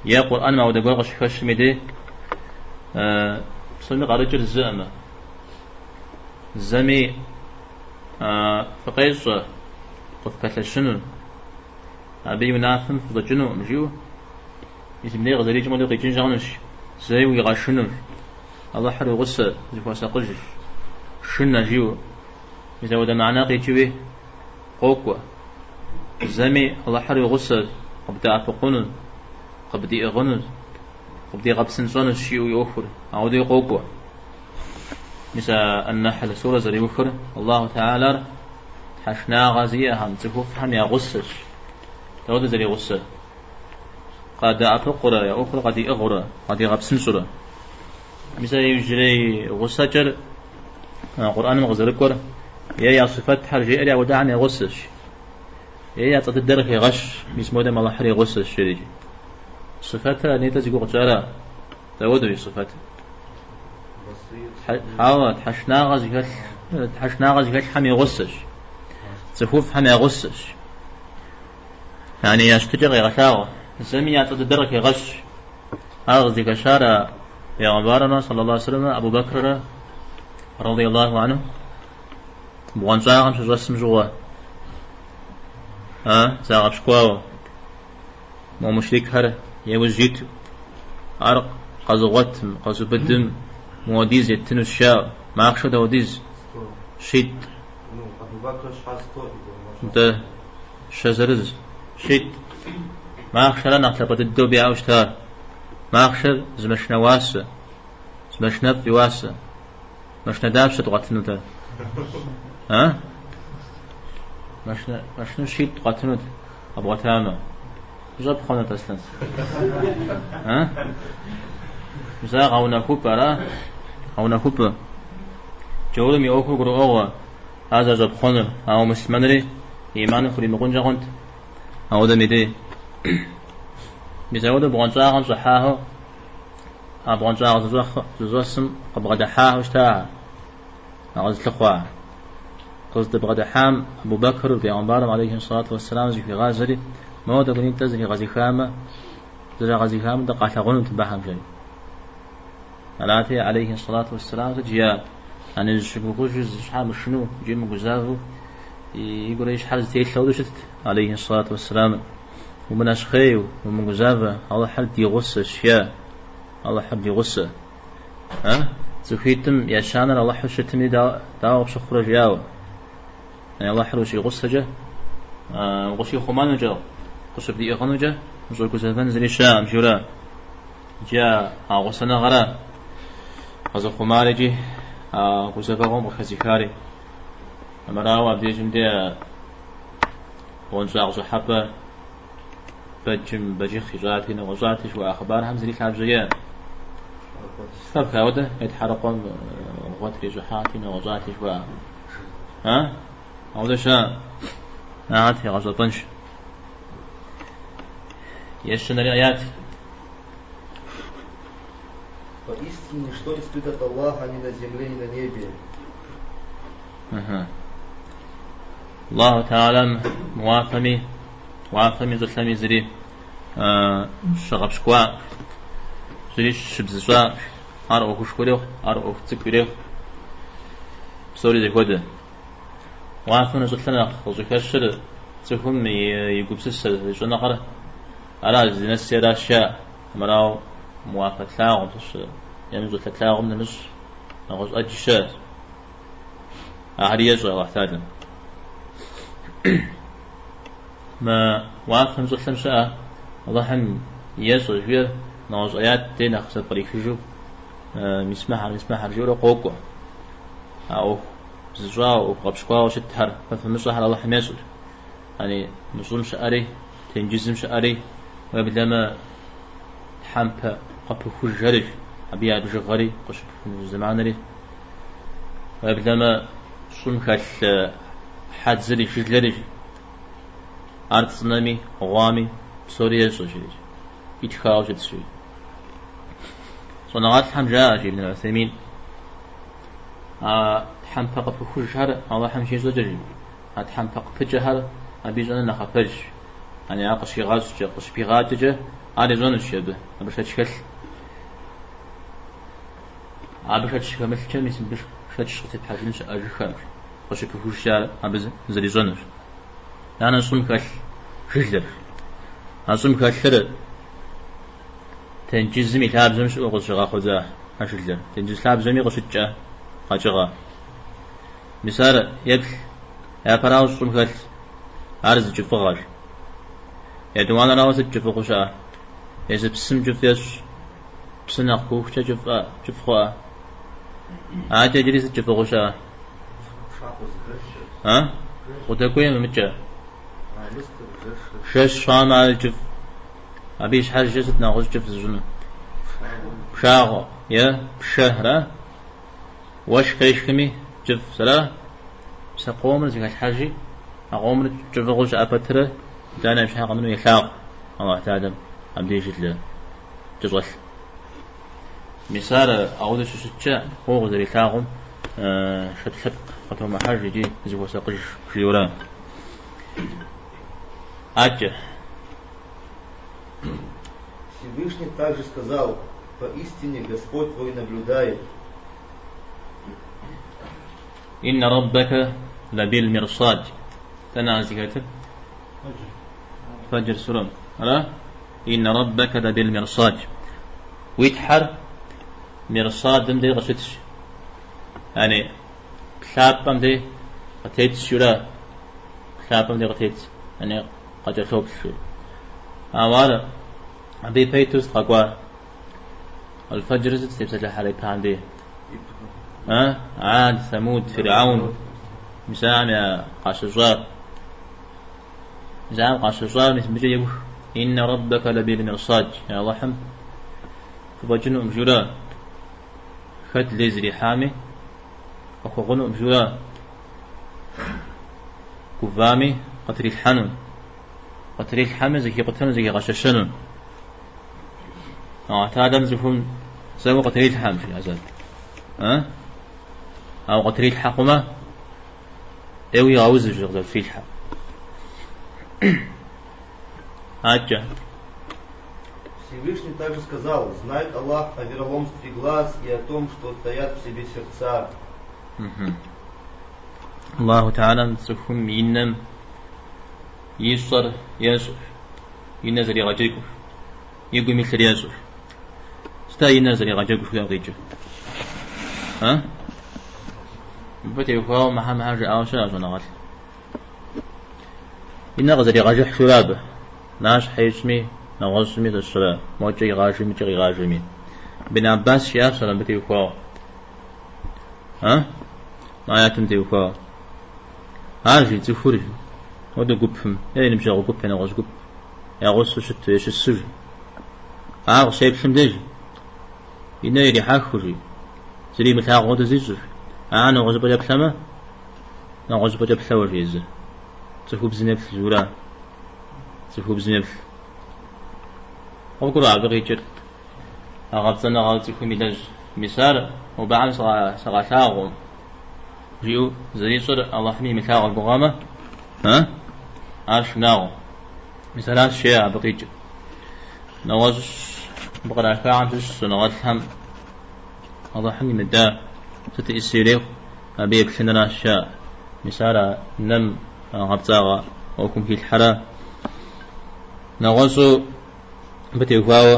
е Къурӏэным ауэдэ гуэр къыщыхэщым и дей, псоми къарыкӏыр зыӏымэ. Зэми фыкъещӏэ, къыфпэлъэщыну, абы и унафэм фыщӏэкӏынукъым, жиӏэу, мис мыбдеж къызэрикӏым хуэдэу къикӏынкӏэ хъунущ, зэи уигъэшынущ, Алыхьыр уи гъусэ, зыхуэсакъыж, шынэ, жиӏэу, мис апхуэдэ мыхьэнэ къикӏыуи къокӏуэ. Зэми Алыхьыр уи гъусэ, къыбдэӏэпыкъуну, къыбдиӏыгъыну, къыбдигъэпсынщӏэнущ, жиӏэу и ӏуэхур, ауэдэуи къокӏуэ. Мис а Ан-Нахьл сурэ зэриухыр Аллаху Тэхьэлар тхьэшынагъэ зиӏэхэм, цӏыхуфӏхэм я гъусэщ. Дауэдэ зэригъусэр? Къадэӏэпыкъурэ, я ӏуэхур къадиӏыгъыурэ, къадигъэпсынщӏурэ. Мис а иужьрей гъусэкӏэр Къурӏэным къызэрыкӏуэр е я сыфэтхэр жеӏэри ауэдэхэм я гъусэщ, е я цӏэ дыдэр хегъэщ, мис модэм Алыхьыр и гъусэщ жери. Сыфэтыр а нетӏэ зи гугъу тщӏара? Дауэдэу и сыфэтыр? Хьэуэ, тхьэшынагъэ зыхэлъ, тхьэшынагъэ зыхэлъхэм и гъусэщ. Цӏыхуфӏхэм я гъусэщ. Яни я щытыкӏэр къегъэлъагъуэ. Зэми я цӏэ дыдэр къыхегъэщ. Ар къыздыхэщар а Пейгъэмбарымрэ, саллаллаху алейхи вассалам, Абу Бэкррэ, радиаллаху анху, бгъуэнщӏагъым щыщӏэсым щыгъуэ, а, загъэпщкӏуауэ. Мо мушрикхэр яужь иту, ар къэзыгъуэтым, къэзубыдым муэдиз еттынущ жаӏэу. Махъшэ дауэдиз? Щитӏ. Нтӏэ, щэ зырыз. Щитӏ. Махъшэра нэхъ лъапӏэ дыдэу абы яӏэу щытар. Махъшэр зы машинэ уасэ, зы машинэфӏ и уасэ. Машинэ дапщэ къуатынут ар? А? Машинэ, машинэ щитӏ къуатынут къэбгъуэтамэ. Ущӏэпхъуэнут, Аслъэн? А? Мис ар гъэунэхупӏэ, ара? Гъэунэхупӏэ. Джаурым и ӏуэхур гурыӏуэгъуэ, ар зэрыщӏэпхъуэнур, ауэ муслъымэнри иманым хуримыкъункӏэ хъунт. Ауэдэм и дей. Мис ауэдэу бгъуэнщӏагъым щӏыхьахэу А бгъуэнщӏагъ зыщӏэсым къыбгъэдыхьахэу щытахэр, а къэзылъыхъуахэр. Къыздыбгъэдыхьам Абу Бэкр пейгъэмбарым алейхи сэлату уэсселам зыхуигъазэри, моуэ тӏэкӏунитӏэ зригъэзыхамэ, зрагъэзыхамэ дэ къалъагъунут мыбыхэм, жери. Арати, алейхи сэлату уэсселам сыт жиӏа? Ани зыщыгугъыжу зы щхьэ мышынэу икӏи мыгузавэу и гурэ и щхьэр зэтелъ ауэдэу щытт, алейхи сэлату уэсселам. Умынэщхъей, умыгузавэ, Алыхьыр ди гъусэщ, жиӏа. Алыхьыр ди гъусэ. А? Цӏыхуитӏым ещанэр Алыхьу щытми дауэ къыпщыхъурэ жиӏауэ. Алыхьыр ущигъусэкӏэ, укъыщихъумэнукӏэ, къыщыбдиӏыгъынукӏэ, ущӏэгузэвэн зыри щыӏэкъым, жиӏэурэ. Иджы а гъусэныгъэра къэзыхъумар икӏи а гузэвэгъуэм къыхэзыхари. Армырауэ абдежым де бгъуэнщӏагъ щӏыхьэпӏэ бэджым бэджыхъ ищӏати, нэгъуэщӏати жыхуаӏэ хъыбархэм зыри лъабжьэ иӏэкъым. Зэхэфха ауэдэ е тхьэрыкъуэм гъуэ трищӏыхьати, нэгъуэщӏати жыхуаӏэ. А? Ауэдэ щыӏэ? Ахэр тегъэщӏэпӏэнщ. Ещанэрей аят. Поистине, ничто не скрыто от Аллаха ни на земле, ни на небе. Ага. Аллаху Теалэм уафэми, уафэми щӏылъэми зыри щыгъэпщкӏуа, зыри щыбзыщӏа, ар ӏуэхушхуэ ирехъу, ар ӏуэху цӏыкӏу ирехъу. Псори зэхуэдэ. Уафэмрэ щӏылъэр нэхъ къыщӏыхэщыр цӏыхум и гупсысэр, и щӏэныгъэр ара здынэсри аращ жаӏэ. Армырауэ мы уафэ тлъагъум, е мы щӏылъэ тлъагъум нэмыщӏ, нэгъуэщӏ ӏэджи щыӏэщ. Ахэри ещӏэ Алыхь Тэхьэлам. Мы уафэм щӏылъэм щыӏэ Алыхьым ещӏэ жиӏэр нэгъуэщӏ аят де нэхъ зэпкърихыжу мис мыхьэр, мис мыхьэр жиӏэурэ къокӏуэ. А ӏуэху бзыщӏауэ, ӏуэху гъэпщкӏуауэ щытхэр, фэ фымыщӏэхэр Алыхьым ещӏэр. Яни мы щӏым щыӏэри, тенджызым щыӏэри, уеблэмэ тхьэмпэ къыпыхужхэри, абы я бжыгъэри къыщыпыхуну зэманри. Уеблэмэ щӏым хэлъ хьэдзэри, жылэри, ар цӏынэми, гъуами, псори ещӏэ, жери, итхауэ щытщ, жери. Щӏэныгъэлӏхэм жаӏэ, жи Ибн Усеймин, а тхьэмпэ къыпыхужхэр Алыхьым щищӏэкӏэ, жи, а тхьэмпэ къыпыкӏэхэр абы ищӏэныр нэхъапэжщ. Яни ар къыщигъэщӏкӏэ, къыщыпигъакӏэкӏэ ар ищӏэнущ абы, абы шэч хэлъ. Абы шэч щыхэмылъкӏэ, мис мыбы шэч къытепхьэжын щыӏэжыххэкъым, къыщыпыхужкӏэ ар абы зэрищӏэнущ. Итӏанэ щӏым хэлъ жылэр. А щӏым хэлъыр тенджызым и лъабжьэм щыӏэу къызыщыгъэхъудза а жылэр. Тенджыз лъабжьэми къыщыкӏкӏэ къэкӏыгъэ. Мис ар еплъ, япэрауэ щӏым хэлъ, ар зы кӏыфӏыгъэщ. Етӏуанэрауэ сыт кӏыфӏыгъэу щыӏэ? Езы псым кӏыфӏ ещӏ. Псы нэхъ куухукӏэ кӏыфӏ, кӏыфӏ хъуа? Адэкӏэ иджыри сыт кӏыфӏыгъэу щыӏэ? А? Къыдэкӏуей мымыкӏэ. Жэщ хъуамэ ар кӏыфӏ. Абы и щхьэжкӏэ сыт нэгъуэщӏ кӏыфӏ зыщӏыну? Пшагъуэ е пшэ, ара? Уэшх къешхми кӏыфӏ, сэра? Мис а къомыр зэхэлъхьэжи, а къомыр кӏыфӏыгъэу щыӏэ пэтрэ, итӏанэ абы щхьэ къэмынэу елъагъу Алыхь Тэхьэлам абдеж жылэ кӏэщӏэлъ. Мис ар ауэдэу щыщыткӏэ, фӏыуэ къызэрилъагъум шэч лъэпкъ къытомыхьэж икӏи зыхуэсакъыж жиӏэурэ. Адэкӏэ. Всевышний также сказал, поистине Господь твой наблюдает. Инна раббака лабил мирсад. Дэнэ ар зыхэтыр? Фэджр сурэм. Ара? Инна раббака лабил мирсад. Уи Тхьэр мирсадым дей къыщытщ. Яни плъапӏэм дей къытетщ, жиӏэурэ. Плъапӏэм дей къытетщ. Яни къакӏэлъоплъ, жи. Ауэ ар абы ипэ иту сыт къэкӏуар? Аль-Фэджр сыт зытепсэлъыхьар ипэхэм дей? А? Ад, Самуд, Фиргьэун. Мис ахэм я къащыщӏар. Мис ахэм къащыщӏар мис мыбыкӏэ еух. Инна раббака лабил мирсад. Я Аллахьым фыфӏэкӏынукъым жиӏэурэ. Хэт лей зрихьами, къыхуэгъунукъым жиӏэурэ. Гувами къытрилъхьэну. Къытрилъхьэми зэхикъутэну, зэхигъэщэщэну. Аллахь Тэхьэлам цӏыхум зэуэ къытрилъхьэм, жи хьэзаб. А? Ауэ къытрилъхьэ хъумэ, ӏейуэ игъэузу жи къызэрытрилъхьэр. Адэкӏэ. Всевышний также сказал, знает Аллах о вероломстве глаз и о том, что таят в себе сердца. Аллаху Тэхьэлам цӏыхум и нэм ищӏэр ещӏэ, и нэ зэригъэджэгур, и гум илъыр ещӏэ. Сыт Сыт-тӏэ и нэр зэригъэджэгу жыхуиӏэм къикӏыр? А? Мыбы теухуауэ мыхьэ-мыхьэ жаӏауэ щыӏэ щӏэныгъэлӏ. И нэр къызэригъэжыхь жиӏэу абы. Нащхьэ ищӏми, нэгъуэщӏми зэщрэ, мокӏэ игъажэми, мыкӏэ къигъажэми. Ибн Аббас жиӏащ ар абы теухуауэ. А? Мы аятым теухуауэ. Ар жи цӏыхур жи. Хуэдэу гупым, е и ныбжьэгъу гуп, е нэгъуэщӏ гуп я гъусэу щыту, е щысу жи. Ар къыщеплъым деж и нэ ирихьэхыу жи, зыри имылъагъу хуэдэу зищӏу жи. Ар нэгъуэщӏыпӏэкӏэ плъэмэ, нэгъуэщӏыпӏэкӏэ плъэуэ жи езыр. Цӏыхубзым еплъ жиӏэурэ, цӏыхубзым еплъ. Къывгурыӏуа абы къикӏыр? А гъэпцӏэныгъэ цӏыхум илэжь. Мис ар мобыхэм сыкъалъагъум, жиӏэу зэрищӏыр Алыхьым имылъагъу и гугъэмэ, ар шынагъуэ. Мис аращ жеӏэ абы къикӏыр. Нэгъуэщӏ мыбы кърахахэм щыщ щӏэныгъэлӏхэм Алыхьым имыда сыт иӏысы ирехъу, абы еплъыныращ жаӏэ. Мис ар а нэм гъэпцӏагъэ ӏуэхум хилъхьэрэ. Нэгъуэщӏу абы теухуауэ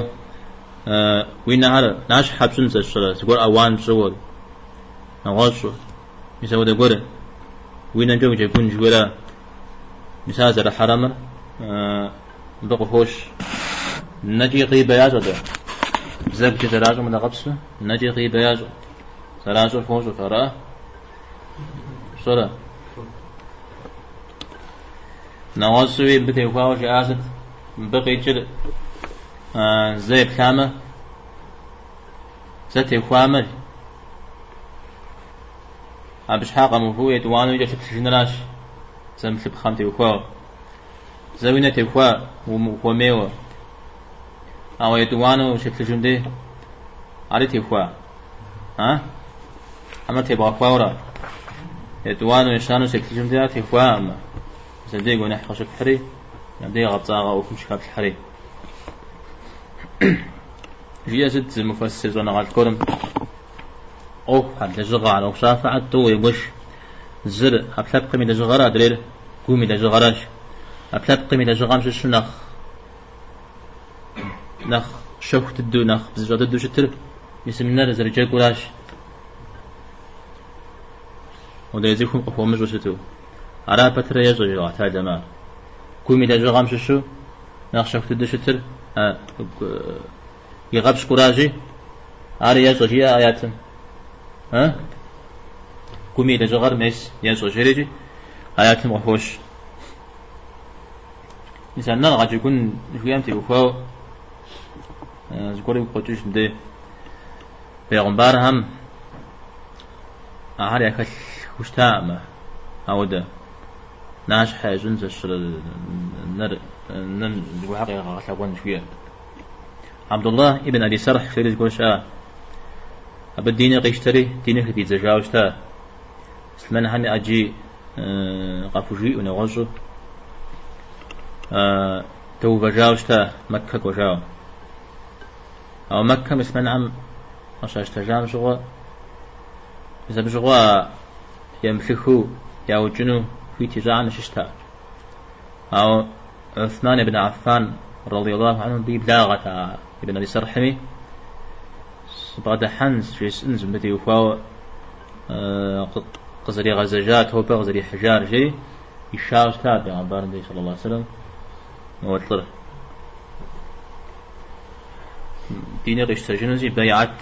уи нэхэр нащхьэ пщӏын зэщӏрэ, зыгуэр ауан пщӏыуэ, нэгъуэщӏу, мис апхуэдэ гуэр уи нэмкӏэ уджэгун жыхуиӏэра. Мис ар зэрыхьэрэмыр мыбы къыхощ. Нэкӏи гъибэ ящӏэ-тӏэ. Бзэгукӏэ зэращӏэм хуэдэкъабзэу, нэкӏи гъибэ ящӏэ. Зэращӏэр фощӏэ фэ, ара? Фщӏэрэ? Нэгъуэщӏуи мыбы теухуауэ жаӏа сыт? Мыбы къикӏыр зэ еплъамэ, зэ техуамэ, абы щхьа къэмыувыӏэу етӏуанэу кӏэлъыплъыжыныращ зэмыплъыпхъэм теухуауэ. Зэ уи нэ техуа, ухуэмейуэ. Ауэ етӏуанэу ущеплъыжым дей, ари техуа? А? Хьэмэ тебгъэхуауэра? Етӏуанэу, ещанэу щеплъыжым дей ар техуаӏымэ. Мис абдей гуэныхь къыщыпхьри, абдей гъэпцӏагъэ ӏуэхум щыхэплъхьэри. Жиӏэ сыт зы муфэссир щӏэныгъэлӏ гуэрым? ӏуэхухэр, лэжьыгъэхэр, ӏуэхущӏафэхэр тӏууэ егуэш. Зыр ӏэпкълъэпкъым и лэжьыгъэр, адрейр гум и лэжьыгъэращ. ӏэпкълъэпкъым и лэжьыгъэм щыщу нэхъ нэхъ щэху дыдэу, нэхъ бзыщӏа дыдэу щытыр мис мы нэр зэрыджэгуращ. Модрей цӏыхум къыхуэмыщӏу щыту. Ара пэтрэ ещӏэ жи Алыхь Тэхьэлам ар. Гум и лэжьыгъэм щыщу нэхъ щэху дыдэу щытыр игъэпщкӏуращи, ар ещӏэ жиӏэ аятым. Гум и лэжьыгъэр мес ещӏэ жерикӏи аятым къыхощ. Мис а нэр гъэджэгун жиӏэм теухуауэ зыгуэр игу къокӏыж мыбдеж. Бегъымбархэм ахэр яхэлъу щытаӏымэ, ауэдэ нащхьэ ящӏын зэщрэ нэр нэм зыгуэрхэр къегъэгъэлъэгъуэн жиӏэр. Абдуллах ибн Аби Сарх жери зыгуэр щыӏа. Абы диныр къищтэри, диныр хыфӏидзэжауэ щыта. Муслъымэнхэми ӏэджи къахужиӏэу, нэгъуэщӏу дэувэжауэ щыта, Мэккэ кӏуэжауэ. Ауэ Мэккэ муслъымэнхэм къыщащтэжам щыгъуэ, мис абы щыгъуэ емыплъыхыу яукӏыну хуит ищӏахэм ящыщт ар. Ауэ Уthман ибн Аффан радиаллаху анху абы и благъэт а ибн Аби Сархьми, сыбгъэдыхьэн, жесӏэн мыбы теухуауэ къызэригъэзэжар, тобэ къызэрихьыжар, жери ишауэ щыта бегъымбарым дей саллаллаху алейхи вассалам мо лӏыр. Диныр къищтэжынути, бэйӏэт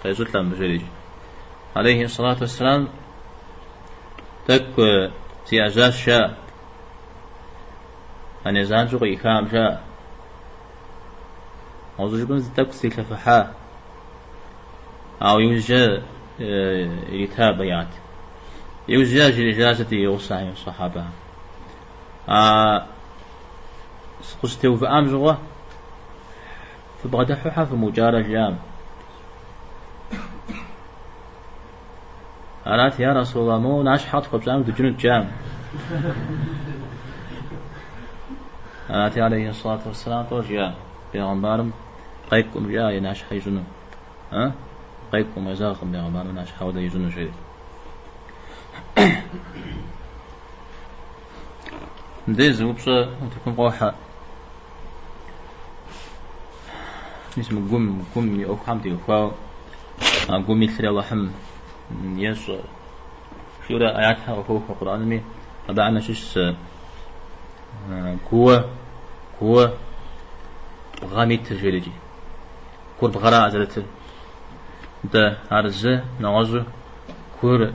къещӏылӏэ мыбы жери. Алейхи салату вассалам тӏэкӏу зиӏэжьащ, жаӏэ. Ане занщӏэу къыӏихам, жаӏэ. Нэгъуэщӏу жыпӏэм зы тӏэкӏу зрилъэфыхьа. Ауэ иужькӏэ ирита бэйӏэт. Иужькӏэ жриӏэжа сыт и гъусэхэм, сахьабэхэм. А сыкъыщытеувыӏам щыгъуэ фыбгъэдыхьу щхьэ фымыукӏарэ жиӏам. Арат, я Расулаллах, моуэ нащхьэ къытхуэпщӏам дукӏынут жаӏам. Арати, алейхи салату вассалам тӏо жиӏа бегъымбарым къекӏум жиӏа и нащхьэ ищӏыну. А? Къекӏум, къезэгъкъым бегъымбарым нащхьэ хуэдэ ищӏыну жери. Мыбдеж зы упщӏэ утыкум къохьэ. Мис мы гум, гум и ӏуэхухэм теухуауэ, а гум илъри Алыхьым ещӏэ. Жиӏэурэ аятхэр къыхохуэ Къурӏэнми, абыхэм ящыщ гууэ, гууэ бгъэм итыр жерикӏи. Гур бгъэра зэрытыр. Нтӏэ, ар зы нэгъуэщӏу гур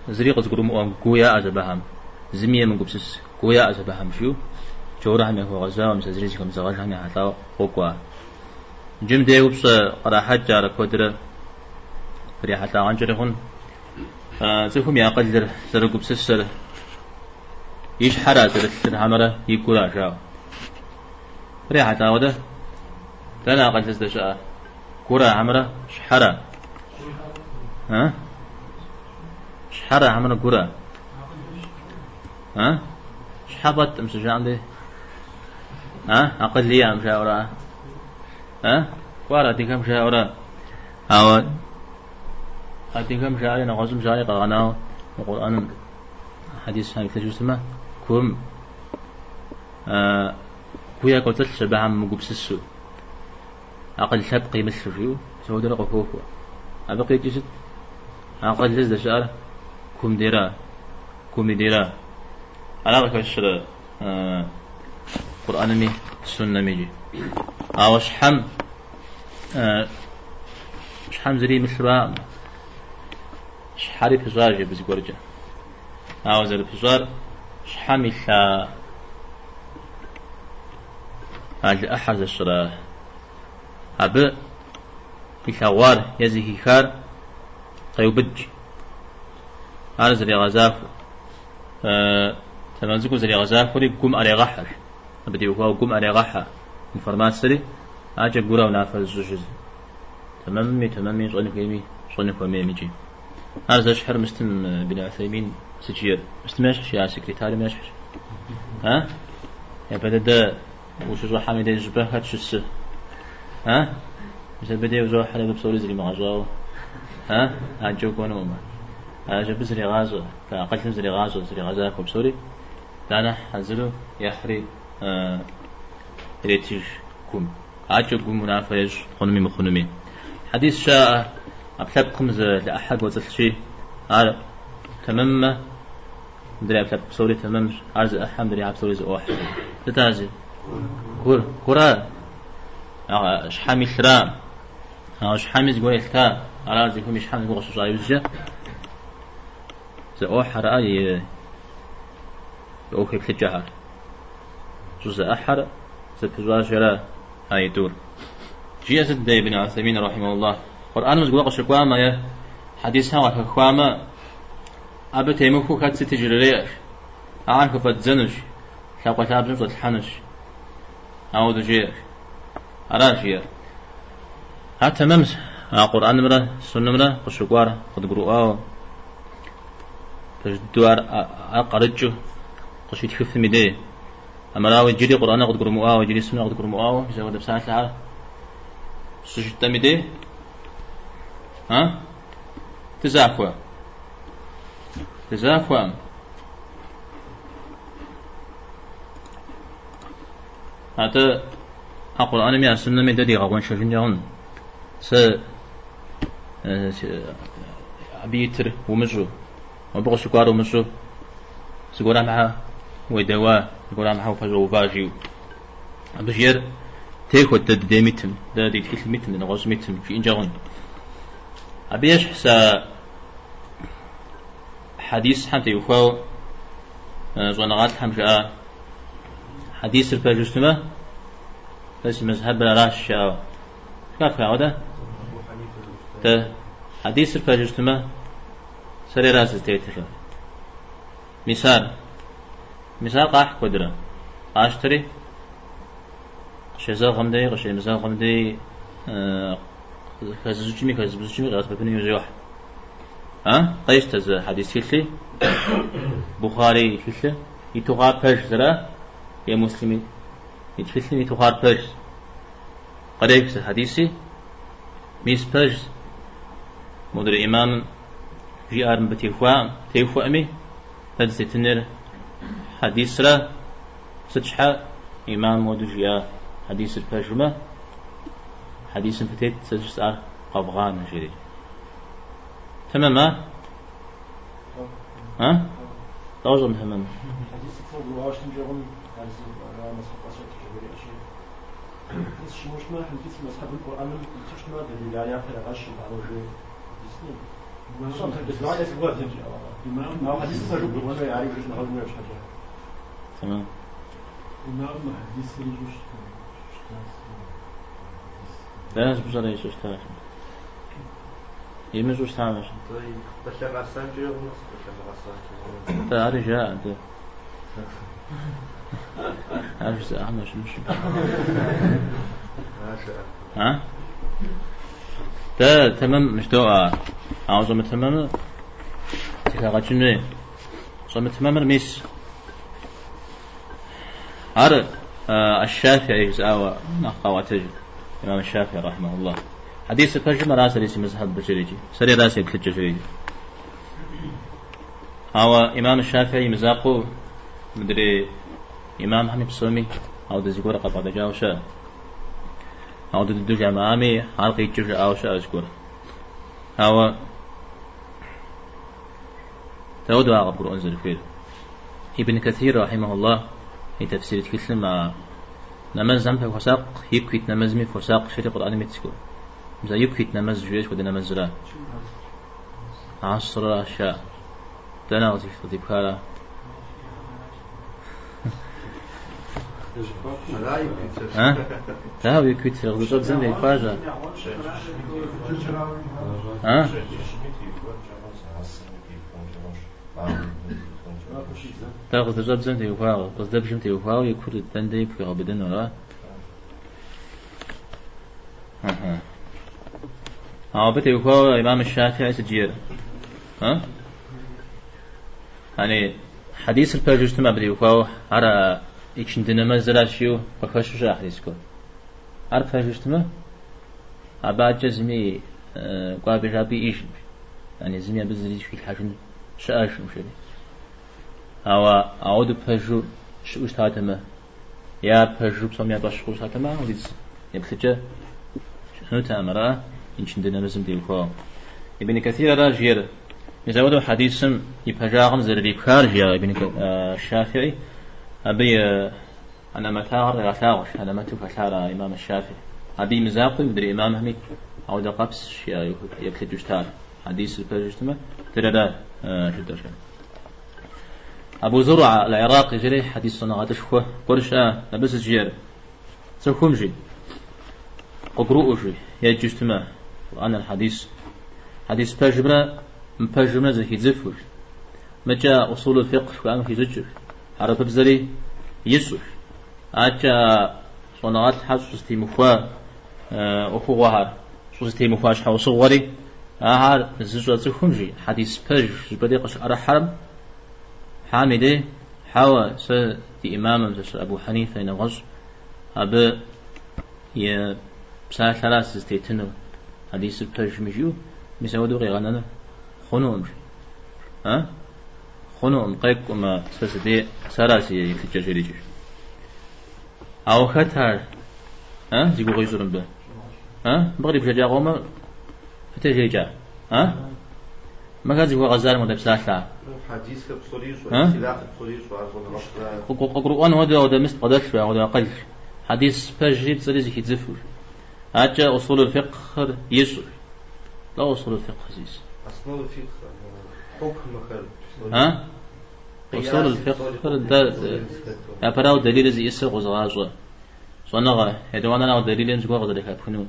зыри къызыгурымыӏуэ гу яӏэщ абыхэм, зыми емыгупсыс гу яӏэщ абыхэм жиӏэу джаурхэм яхуэгъэзауэ, мис а зыри зыхэмызэгъэжхэм яхьэлӏауэ къокӏуэ. Иджы мыбдеж упщӏэ кърахьэкӏ ар куэдрэ кърихьэлӏагъэнкӏэри хъун. Цӏыхум и акъылыр зэрыгупсысэр и щхьэра зэрылъыр хьэмэрэ и гура жаӏэу. Кърихьэлӏауэ дэ? Дэнэ акъылыр здэщыӏэр? Гура хьэмэрэ щхьэра? А? Щхьэра хьэмэрэ гура? А? Щхьэ фӏэткъым щыжаӏэм дей? А? Акъыл иӏэкъым жаӏэура? А? Кӏуэ ар адыгэм жаӏэура? Ауэ адыгэм жаӏэри нэгъуэщӏым жаӏэри къэгъэнауэ мы Къурӏэным хьэдисхэм иплъэжу щытмэ, гум гу якӏуэцӏылъщ абыхэм мыгупсысу, акъыл лъэпкъ имылъу жиӏэу мис апхуэдэурэ къыхохуэ. Абы къикӏыр сыт? Акъылыр здэщыӏэр гум дера, гум и дера. Ара къыхэщрэ Къурӏэнми суннэми икӏи. Ауэ щхьэм щхьэм зыри имылъуракъым. Щхьэри пыщӏащ абы зыгуэркӏэ. Ауэ зэрыпыщӏар щхьэм илъа а лы ӏыхьэр зэщыра. Абы илъэгъуар е зэхихар къеубыдкӏ. Ар зэрегъэзахуэ. Тэмэм цӏыкӏур зэрегъэзахуэри гум ӏэрегъэхьэ. Абы теухуауэ гум ӏэрегъэхьэ информацэри, акӏэ гура унафэ зыщӏыжыр. Тэмэмми, тэмэмми, щӏэн хуейми, щӏэн хуэмейми икӏи. Ар зэщхьыр мыстым Ибн Уthеймин сыт жиӏэр? Мыстым ещхьщ, я секретарым ещхьщ. А? Япэ дыдэ ущыщӏыхьэм и деж щӏыпӏэ хэт щысы? А? Мис абы деж ущӏохьэри абы псори зримыгъэщӏауэ. А? Адэкӏэ укӏуэнукъым. Аращ абы зрегъащӏэ, акъылым зрегъащӏэ, зрегъэзахуэ псори. Итӏанэ хьэзыру ехьри иретыж гум. Акӏэ гум унафэ ещӏ хъунуми мыхъунуми. Хьэдис щаӏэ ӏэпкълъэпкъым зы лы ӏыхьэ кӏуэцӏылъщи, ар тэмэммэ, мыдрей ӏэпкълъэпкъ псори тэмэмщ, ар зэӏыхьэм мыдрей псори зэӏохьэ. Сыт ар зи? Гур, гура? Щхьэм илъра? Ауэ щхьэми зыгуэр елъыта, ара цӏыхум и щхьэм зыгуэр къыщыщӏа иужькӏэ зэӏохьэра и ӏуэху еплъыкӏэхэр. Щӏызэӏыхьэр зэпыщӏащ ара аитӏур. Жиӏэ сыт дэ Ибн Уthеймин рахимахуллах? Къурӏэным зыгуэр къыщыкӏуамэ е хьэдисхэм къахэхуамэ, абы темыхуэу хэт сыти жрыреӏэщ. Ахэр хыфӏэддзэнущ, лъакъуэ лъабжьэм щӏэтлъхьэнущ. Ауэдэу жеӏэщ. Аращ жиӏэр. Ар тэмэмщ, а Къурӏэнымрэ суннэмрэ къыщыкӏуар къыдгурыӏуауэ, пэж дыдэу ар ар къарыкӏыу къыщитхыфым и дей. Амырауэ иджыри Къурӏэныр къыдгурымыӏуауэ, иджыри суннэр къыдгурымыӏуауэ, мис апхуэдэ псалъэхэр щыжытӏэм и дей, а? Дызахуэ. Дызахуэм. Атӏэ а Къурӏэнми а суннэми дэ дигъэкъуэншэжынкӏэ хъун. Сэ абы итыр умыщӏу, абы къыщыкӏуар умыщӏу, зыгуэрхэм щхьэ уедэуа, зыгуэрхэм щхьэ упэщӏэува жиӏэу. Абы жиӏэр техуэт дэ дыдейм итым, дэ ди тхылъым итым, дэ нэгъуэщӏым итым, жиӏэнкӏэ хъун. Абы ещхь сэ хьэдисхэм теухуауэ щӏэныгъэлӏхэм жаӏа хьэдисыр пэжу щытмэ, сэ си мэзхьэбыр аращ жаӏауэ. Зэхэфха ауэдэ? Дэ хьэдисыр пэжу щытмэ, сэри аращ сызытетыр. Мис ар. Мис ар къахь куэдрэ. Къащтэри, къыщезэгъым дей, къыщемызэгъым дей, хэзыщӏыкӏми хэзымыщӏыкӏми къигъэсэбэпыну иужь йохь. А? Къещтэ зы хьэдис тхылъи, Бухъари и тхылъы, иту хъуар пэж зэра, е Муслими и тхылъым иту хъуар пэж. Кърех зы хьэдиси, мис пэж, модрей имамым жиӏар мыбы техуаӏым, техуэӏыми, дэ дызытетыныр хьэдисрэ, сыт щхьэ имам уэду жиӏа хьэдисыр пэжмэ, Хьэдисым фытет, сэ жысӏар къэвгъанэ, жери. Тэмэм, а? А? Дауэ щӏэмытэмэм? Тэмэм. Дэнэ щыпщӏэрэ ищӏэу щытащ? Имыщӏэу щытамэщ. Нтӏэ, ари жаӏэ, нтӏэ. Ар жызыӏахэм ящымыщу. А? Дэ тэмэм жыдоӏэ, ауэ щӏэмытэмэмыр зэхэгъэкӏын хуей. Щӏэмытэмэмыр мис. Ар Аш-Шафиӏи жызыӏауэ нэхъ къаӏуэтэж имам Шафиӏи рахьимэхуллах. Хьэдисыр пэжым ара сэри си мэзхьэбыр жерикӏи, сэри ара си еплъыкӏэ жерикӏи. Ауэ имам Шафиӏи и мызакъуэу мыдрей имамхэми псоми ауэдэ зыгуэр къабгъэдэкӏауэ щыӏэ. Ауэдэ дыдэу жамыӏами, ар къикӏыу жаӏауэ щыӏэ зыгуэр. Ауэ дауэдэу ар къыбгурыӏуэн зэрыхуейр? Ибн Катир, рахьимэхуллах, и тэфсир тхылъым а нэмэзхэм фыхуэсакъ, ику ит нэмэзми фыхуэсакъ жери Къурӏэным итщ. Мис а ику ит нэмэз жиӏэщ хуэдэ нэмэзра? Асрра ша. Дэнэ къызипхара? А? Дауэ ику итыр? Къызыщӏэбдзэм теухуащ ар. А? Дэ къыздыщӏэбдзэм теухуауэ, къыздэбжым теухуауэ и кур дэнэ пхуегъэбыдэну, ара? Аха. Ауэ абы теухуауэ имам Шафиӏи сыт жиӏэр? А? Яни хьэдисыр пэжу щытмэ абы теухуауэ ар ичынды нэмэзыращ жиӏэу къыхэщу щыӏэ хьэдис куэд. Ар пэжу щытмэ, абы адэкӏэ зыми кӏуапӏи жапӏи иӏэжкъым. Яни зыми абы зыри хилъхьэжын щыӏэжкъым жери. Ауэ ауэдэу пэжу щыӏэу щытатэмэ, е ар пэжу псоми я фӏэщ хъуу щытатэмэ, апхуэдиз еплъыкӏэ щыӏэнутэкъым, ара ичынды нэмэзым теухуауэ. Ибн Катир ара жиӏэр. Мис ауэдэу хьэдисым и пэжагъым зэрырипхар, жиӏа Ибн Шафиӏи, абы и анэмэтагъэр къегъэлъагъуэщ, анэмэту хэлъар а имам Шафиӏи. Абы и мызакъуи мыдрей имамхэми ауэдэ къабзэщ я еплъыкӏэу щытар. Хьэдисыр пэжу щытмэ, дэри ара жытӏэр. Абу Зурӏэ аль-Иракъи жери хьэдис щӏэныгъэлӏышхуэ гуэр щыӏа, абы сыт жиӏэр? Цӏыхум жи, къыгурыӏуэу жи, еджэу щытмэ, Къурӏэныр, хьэдис. Хьэдис пэжымрэ мыпэжымрэ зэхидзыфу жи. Мыкӏэ усулу фикъ жыхуаӏэм хищӏыкӏыу жи. Хьэрыпыбзэри ищӏу жи. Адэкӏэ а щӏэныгъэлӏхэр щӏызэтемыхуа ӏуэхугъуэхэр, щӏызэтемыхуа щхьэусыгъуэри ахэр зыщӏэ цӏыхум жи, хьэдис пэж зыщӏыпӏэ дей къыщыӏэрыхьэрэм, хьам и дей, хьэуэ, сэ ди имамым, зэщ Абу Хьэнифэ и нэгъуэщӏ, абы и псалъэращ сызытетынур, хьэдисыр пэжми жиӏэу, мис ауэдэу къигъэнэну хъунукъым жи. А? Хъунукъым, къекӏукъым сэ сыдей, сэра си еплъыкӏэ жерикӏи. Ауэ хэт ар? А? Зи гугъу ищӏыр мыбы? А? Мыбы кърибжэкӏа къомыр фытежеикӏа? А? Мыхэр зыхуэгъэзар модэ псалъэ. Хьэдисхэр псори ищӏу, хилафыр псори ищӏу, ар щӏэныгъэлӏра? Къыгурыӏуэн хуэдэу ауэдэ мыст бгъэдэлъу, ауэдэ акъыл. Хьэдис пэжри пцӏыри зэхидзыфу. Адэкӏэ усулул фикъхыр ищӏу. Лӏо усулул фикъ зиӏыс? Основы фикха, хьукмэхэр псори. А? Усулул фикхыр дэ япэрауэ дэлилыр зиӏысыр къозыгъащӏэ щӏэныгъэ, етӏуанэрауэ дэлилым зыгуэр къызэрыхэпхыну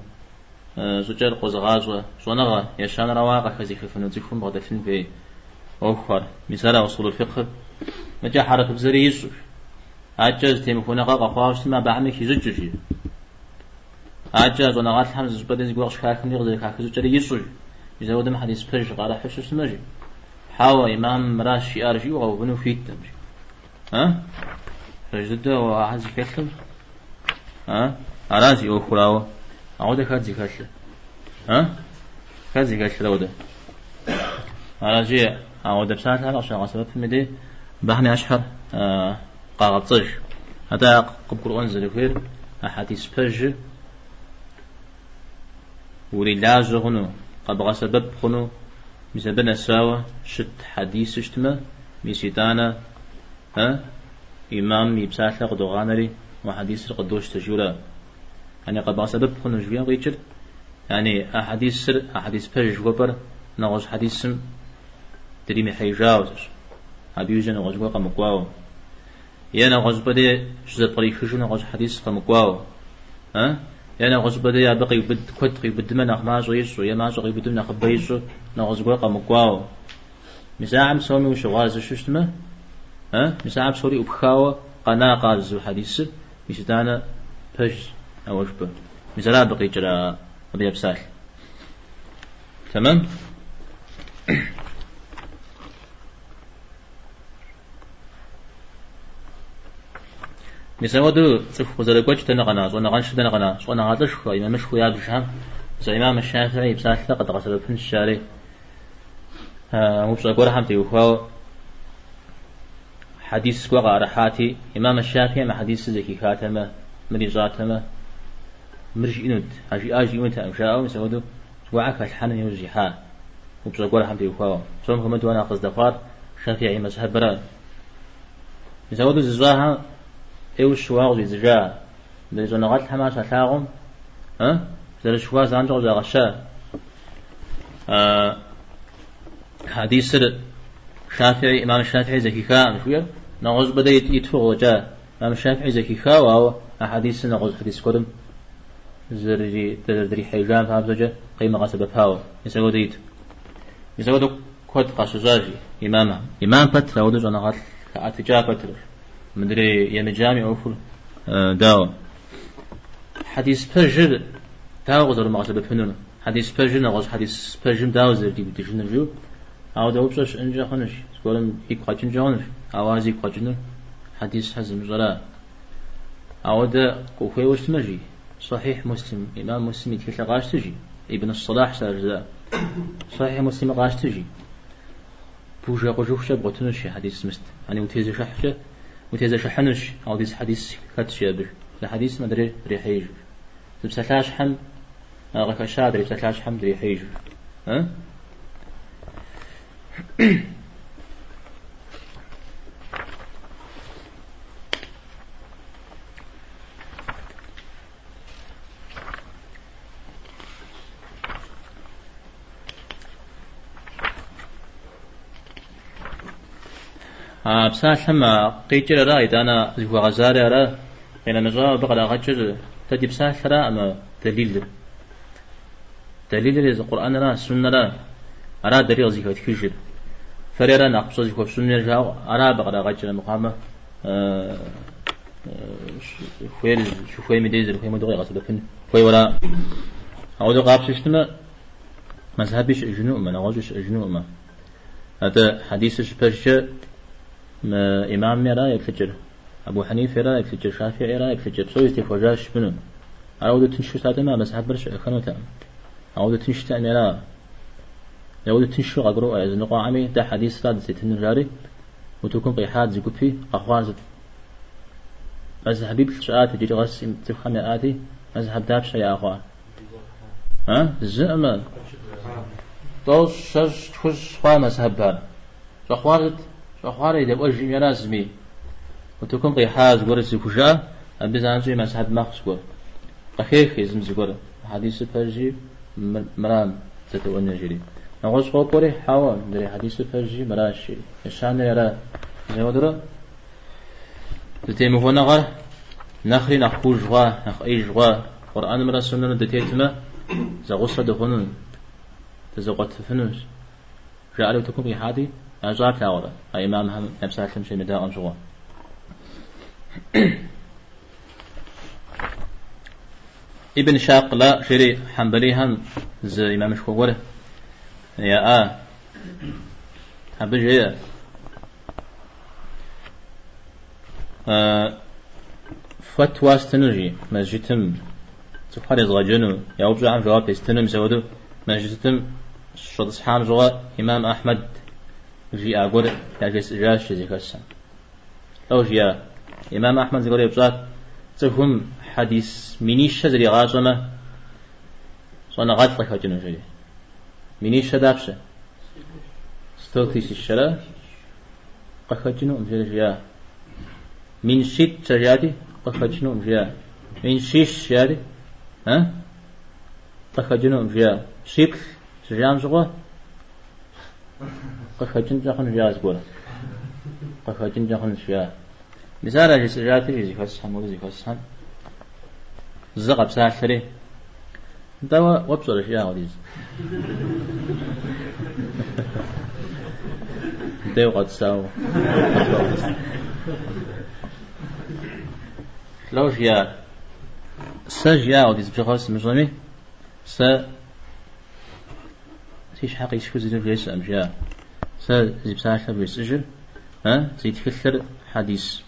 щӏыкӏэр къозыгъащӏэ щӏэныгъэ, ещанэрауэ ар къыхэзыхыфыну цӏыхум бгъэдэлъын хуей ӏуэхухэр. Мис ара усулул фикхыр. Мыкӏэ хьэрыпыбзэри ищӏу. Адэкӏэ зэтемыхуэныгъэ къэхъуауэ щытмэ, абыхэми хищӏыкӏыу жи. Адэкӏэ щӏэныгъэлӏхэм зыщӏыпӏэ дей зыгуэр къыщыхахми къызэрыхах щӏыкӏэри ищӏу жи. Мис ауэдэм хьэдис пэж къарыхьу щытмэ жи. Хьэуэ, имамым мыращ жиӏар жиӏэу къэувыну хуиткъым жи. А? Пэж дыдэу ахэр зыхэлъым? А? Ара зи ӏуэхур ауэ? Ауэдэ хэт зыхэлъыр? А? Хэт зыхэлъыр ауэдэ? Аращи, ауэдэ псалъэхэр къыщагъэсэбэпым и дей абыхэм я щхьэр къагъэпцӏэж. Атӏэ къыбгурыӏуэн зэрыхуейр а хьэдис пэжыр. урилажьэ хъуну, къэбгъэсэбэп хъуну, мис абы нэсауэ щыт хьэдису щытмэ, мис итӏанэ, имамым и псалъэ къыдогъанэри, мо хьэдисыр къыдощтэ жиӏэурэ. Яни къэбгъэсэбэп хъуну жиӏэм къикӏыр, яни а хьэдисыр, а хьэдис пэж жыхуэпӏэр нэгъуэщӏ хьэдисым дримыхьеижауэ, абы иужькӏэ нэгъуэщӏ гуэр къэмыкӏуауэ. Е нэгъуэщӏыпӏэ дей щызэпкърихыжу нэгъуэщӏ хьэдис къэмыкӏуауэ. Е нэгъуэщӏыпӏэ дей абы къиубыд, куэд къиубыдмэ нэхъ мащӏэ ищӏу, е мащӏэ къиубыдмэ нэхъыбэ ищӏу нэгъуэщӏ гуэр къэмыкӏуауэ. Мис ахэм псоми ущыгъуазэу щытмэ, мис ахэм псори ӏупхауэ къэна къабзэу хьэдисыр, мис итӏанэ пэжщ ауэ жыпӏэр. Мис ара абы къикӏыр абы я псалъэ. Тэмэм? Мис апхуэдэу цӏыху къызэрыгуэкӏ дэнэ къэна, щӏэныгъэншэ дэнэ къэна, щӏэныгъэлӏышхуэ, имамышхуэ ябжхэм, мис а имам Шафии и псалъэ къэдгъэсэбэпынщ жари, упщӏэ гуэрхэм теухуауэ хьэдис гуэр къаӏэрыхьати, имам Шафии мы хьэдисыр зэхихатэмэ, мыр ищӏатэмэ, мыр жиӏэнут, а жиӏар жиӏэнутэкъым, жаӏэу мис апхуэдэу зыгуэрхэр хэлъхьэным иужь ихьа. Упщӏэ гуэрхэм теухуауэ. Псом хуэмыдэу ар нэхъ къыздэхъуар Шафии мэзхьэбыра. Мис апхуэдэу зыщӏахэм ӏейуэ щыуауэ къыщӏидзыжа. Мыдрей щӏэныгъэлӏхэм ар щалъагъум, зэрыщыуар занщӏэу къыщӏагъэща. Хьэдисыр Шафии, имам Шафии зэхихакъым жыхуиӏэр, нэгъуэщӏыпӏэ дей иту къыщӏэкӏа. Имам Шафии зэхихауэ, ауэ а хьэдисыр нэгъуэщӏ хьэдис гуэрым зэрыдрихьеижам папщӏэкӏэ къимыгъэсэбэпауэ. Мис апхуэдэу иту. Мис апхуэдэу куэд къащыщӏащ имамхэм. Имам пэтрэ, апхуэдэу щӏэныгъэлӏ хэӏэтыкӏа пэтрэ. Мыдрей емыджам и ӏуэхур дауэ? Хьэдис пэжыр дауэ къызэрумыгъэсэбэпынур? Хьэдис пэжыр нэгъуэщӏ хьэдис пэжым дауэ зэрыдиудыжынур жиӏэу, ауэдэ упщӏэ щыӏэнкӏэ хъунущ, зыгуэрым игу къэкӏынкӏэ хъунущ, ауэ ар зигу къэкӏынур хьэдисхэр зымыщӏэра. Ауэдэ ухуейуэ щытмэ, жи, Сахихь Муслим, имам Муслим и тхылъыр къащтэ, жи, Ибн ас-Салахьщ ар жызыӏэр. Сахихь Муслимыр къащтэ, жи. Бужэкъужыхукӏэ бгъуэтынущ хьэдис мыст. Яни утезэшыхькӏэ, утезэшыхьынущ, ауэдиз хьэдис хэтщ абы. Зы хьэдисым адрейр дрехьеиж. Зы псалъащхьэм къыхэща адрей псалъащхьэм дрехьеиж. А псалъэм къикӏыр ара, итӏанэ зыхуэгъэзари ара, къинэмыщӏауэ абы кърагъэкӏыр дэ ди псалъэраӏымэ дэлилыр. Дэлилыр езы Къурӏэныра, суннэра, ара дэри къызыхэтхыжыр. Фэри ара нэхъ пщӏэ зыхуэфщӏынур жаӏэу, ара абы кърагъэкӏыр, армыхъуамэ хуейр щыхуейм и деж зэрыхуейм хуэдэу къигъэсэбэпын хуейуэ ара. Ауэдэу къапщтэу щытмэ, мэзхьэби щыӏэжынукъымэ, нэгъуэщӏи щыӏэжынукъымэ. Атӏэ хьэдисыр щыпэжкӏэ мы имамми ара еплъыкӏэр, Абу Хьэнифи ара еплъыкӏэр, Шафии ара еплъыкӏэр, псори зэтехуэжащ жыпӏэну. Ар ауэдэу тыншу щытатэмэ, а мэзхьэбыр щыӏэхэнутэкъым. Ауэдэу тынштэкъыми ара. Ауэдэу тыншу къагурыӏуэ языныкъуэхэми дэ хьэдисра дызытетынур жари, утыкум къихьат зы гупи, къэхъуар сыт? Мэзхьэбиплӏ щыӏат иджыри къэс цӏыхухэм яӏати, мэзхьэб дапщэ яӏэ хъуа? А? Зыӏымэ. Тӏощӏ, щэщӏ, тхущӏ хъуа мэзхьэбхэр. Щӏэхъуар сыт? Щӏэхъуар едэӏуэжым ара зыми. Утыкум къихьа зыгуэр зыхужаӏэ, абы занщӏэу и мэзхьэб мэхъу зыгуэр. Къыхех езым зыгуэр. Хьэдисыр пэжи, мыра зэдэӏуэныр жери. Нэгъуэщӏ къокӏуэри, хьэуэ, мыдрей хьэдисыр пэжи, мыращ жери. Ещанэри ара. Зэуэдурэ зэтемыхуэныгъэр нэхъри нэхъ кууж хъуа, нэхъ ӏеиж хъуа. Къурӏэнымрэ суннэмрэ дытетмэ, зэгъусэ дыхъуну, дызэкъуэтыфынущ. Жаӏэри утыкум къихьати, ящӏа плъагъурэ, а имамхэм я псалъэм щемыдаӏуэм щыгъуэ. Ибн Шакъла жери Хьэмбэлихэм зы имамышхуэ гуэр яӏа. Абы жеӏэ. Фэтуа стыну жи мэжджытым цӏыхухэр езгъэджэну, я упщӏэхэм жэуап естыну, мис апхуэдэу мэжджытым щӏэтӏысхьам щыгъуэ имам Ахьмэд жиӏа гуэр яжесӏэжащ зэхэсым. Лӏо жиӏа? Имам Ахьмэд зыгуэр еупщӏат, цӏыхум хьэдис минищэ зригъащӏэмэ, Щӏэныгъэлӏ къыхэкӏыну жери. Минищэ дапщэ? 100 тысяч-рэ къыхэкӏынукъым жери жиӏа. Мин щитӏ жиӏати, къыхэкӏынукъым жиӏа. Мин щищ жиӏати, а? Къыхэкӏынукъым жиӏа. Щиплӏ щыжиӏам щыгъуэ къыхэкӏынкӏэ хъун жиӏа зыгуэр. Къыхэкӏынкӏэ хъунщ жиӏа. Мис ар жысӏэжати, жи зыхэсхэм, уэри зыхэсхэм зы къэпсалъэри. Нтӏэ уэ пщӏэрэ жиӏа апхуэдиз. Дэ укъэтӏысауэ. Лӏо жиӏа. Сэ жиӏа апхуэдиз бжыгъэр сымыщӏэми, сэ си щхьэ къисхыу зыри вжесӏэм жиӏа. Сэ зи псалъэ вжесӏэжыр, зи тхылъыр хьэдис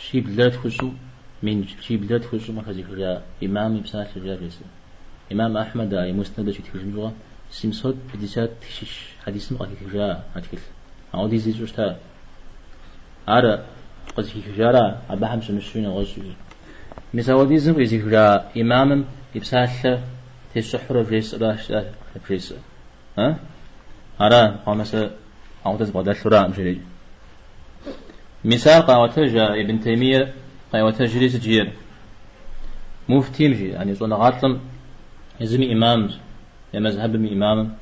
щиблэ тхущӏым, мин щиблэ тхущӏым къыхэзыхыжа имам и псалъэ жиӏа вжесӏэ. Имам Ахьмэд а и Муснэдыр щитхыжым щыгъуэ 750 тысяч хьэдисым къыхихыжа а тхылъ. Апхуэдиз ищӏу щыта. Ар къызыхихыжара абыхэм щымыщуи нэгъуэщӏуи. Мис апхуэдизым къизыхыжа имамым и псалъэ тесщӏыхьурэ вжесӏэращ, вжесӏэ. А? Ара, хъуамэ сэ ауэдэ збгъэдэлъураӏым жери. Мис ар къаӏуэтэж а Ибн Теймиер къеӏуэтэжри сыт жиӏэр? Муфтим жи, яни щӏэныгъэлӏым езым и имамым, я мэзхьэбым и имамым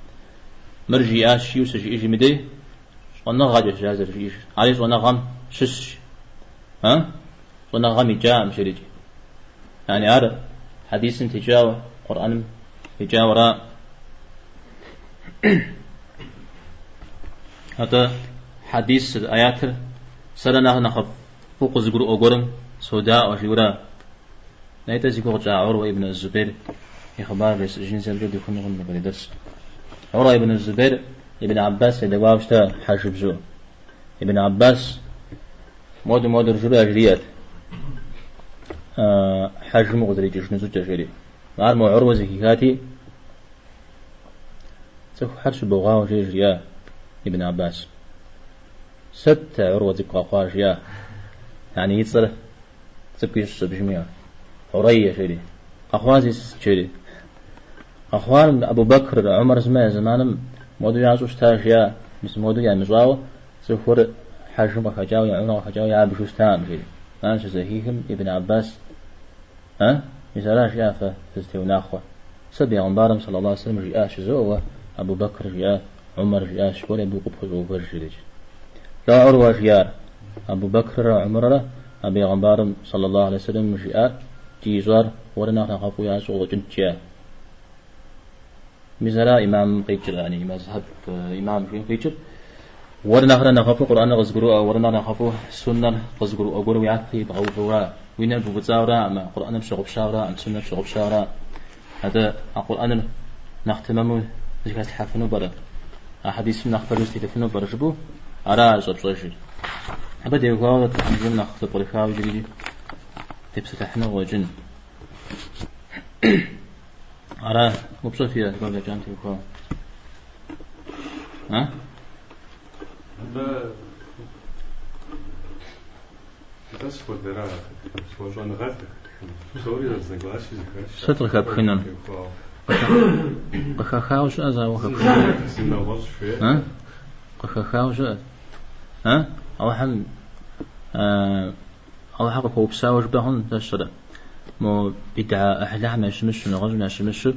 мыр жиӏащ жиӏэу щыжиӏэжым и дей щӏэныгъэкӏэщ ар зэрыжиӏэжыр. Ари щӏэныгъэм щыщщ. А? Щӏэныгъэм икӏаӏым жери. Яни ар хьэдисым текӏауэ, Къурӏэным текӏауэра. Атӏэ хьэдисыр, аятыр сэрэ нэхъ нэхъыфӏу къызыгурыӏуэ гуэрым содаӏуэ жиӏэура. Нетӏэ зи гугъу тщӏа Уруэ ибн Зубейр и хъыбар жесӏэжын абыкӏэ дыухынукъым нобэрей дэрс. Уруэ ибн Зубейр Ибн Аббас едэӏуауэ щыта хьэжыбзэу. Ибн Аббас моду модур жыпӏэ яжриӏэт. Хьэжым укъызэрикӏыжыну щӏыкӏэ жери. Ар мо Уруэ зэхихати, цӏыхухэр щыбогъауэ жери жриӏа Ибн Аббас. Сыт Уруэ цӏыкӏу къэхъуар жиӏа. Яни и цӏэр цӏыкӏу ищӏщ абыжми Урайя жери. Къэхъуар зи сыт жери. Къэхъуар Абу Бэкр, Умар сымэ я зэманым моду ящӏу щыта жиӏа, мис моду ямыщӏауэ цӏыхур хьэжым къыхэкӏауэ, я умрэм къыхэкӏауэ ябжу щытакъым, жери. Ар щызэхихым Ибн Аббас, А? Мис ара жиӏа фэ фызытеунахъуэр. Сэ бегъымбарым саллаллаху алейхи ва сэллэм жиӏащ жызоӏэ уэ, Абу Бэкр жиӏа, Умар жиӏащ, уэри абы укъыпэщӏоувэж, жери. Лӏо Уруэ жиӏар, Абу Бэкррэ Умаррэ а бегъымбарым саллаллаху алейхи ва сэллэм жиӏар икӏи ищӏар уэрэ нэхъ нэхъыфӏу ящӏэу къыщӏэкӏынт, жиӏа. Мис ара имамым къикӏыр, яни и мэзхьэб имам жиӏэм къикӏыр. Уэр нэхърэ нэхъыфӏу Къурӏэныр къызыгурыӏуэ, уэр нэхърэ нэхъыфӏу суннэр къызыгурыӏуэ гуэр уи япэ ибгъэувэура, уи нэр буфӏыцӏаураӏымэ, Къурӏэныр пщыгъупщаураӏым, суннэр пщыгъупщаура. Атӏэ а Къурӏэныр нэхъ тэмэму зыхэслъхьэфыну пӏэрэ, а хьэдисым нэхъ пэжу сытетыфыну пӏэрэ жыпӏэу ара щӏэпщӏэжыр. Абы теухуауэ тхьэмжым нэхъ зэпкърыхауэ иджыри тепсэлъыхьыну къыщӏэкӏын. Ара упщӏэ фиӏэ зыгуэр блэкӏам теухуауэ? А? Абы нтӏэ схуэдэра схуэщӏэныгъэлӏ псори разногласие зэхэлъщ. Сыт къыхэпхынур? Къыхэхауэ щыӏэ зауэ къыхэпхынур? Зы нэгъуэщӏ жеӏэ. А? Къыхэхауэ щыӏэ. А? Алыхьым Алыхьыр къыхуэупсауэ жыпӏэ хъун, сэ сщӏэрэ. Мо бидгьэ ӏыхьлыхэм ящымыщу, нэгъуэщӏым ящымыщу,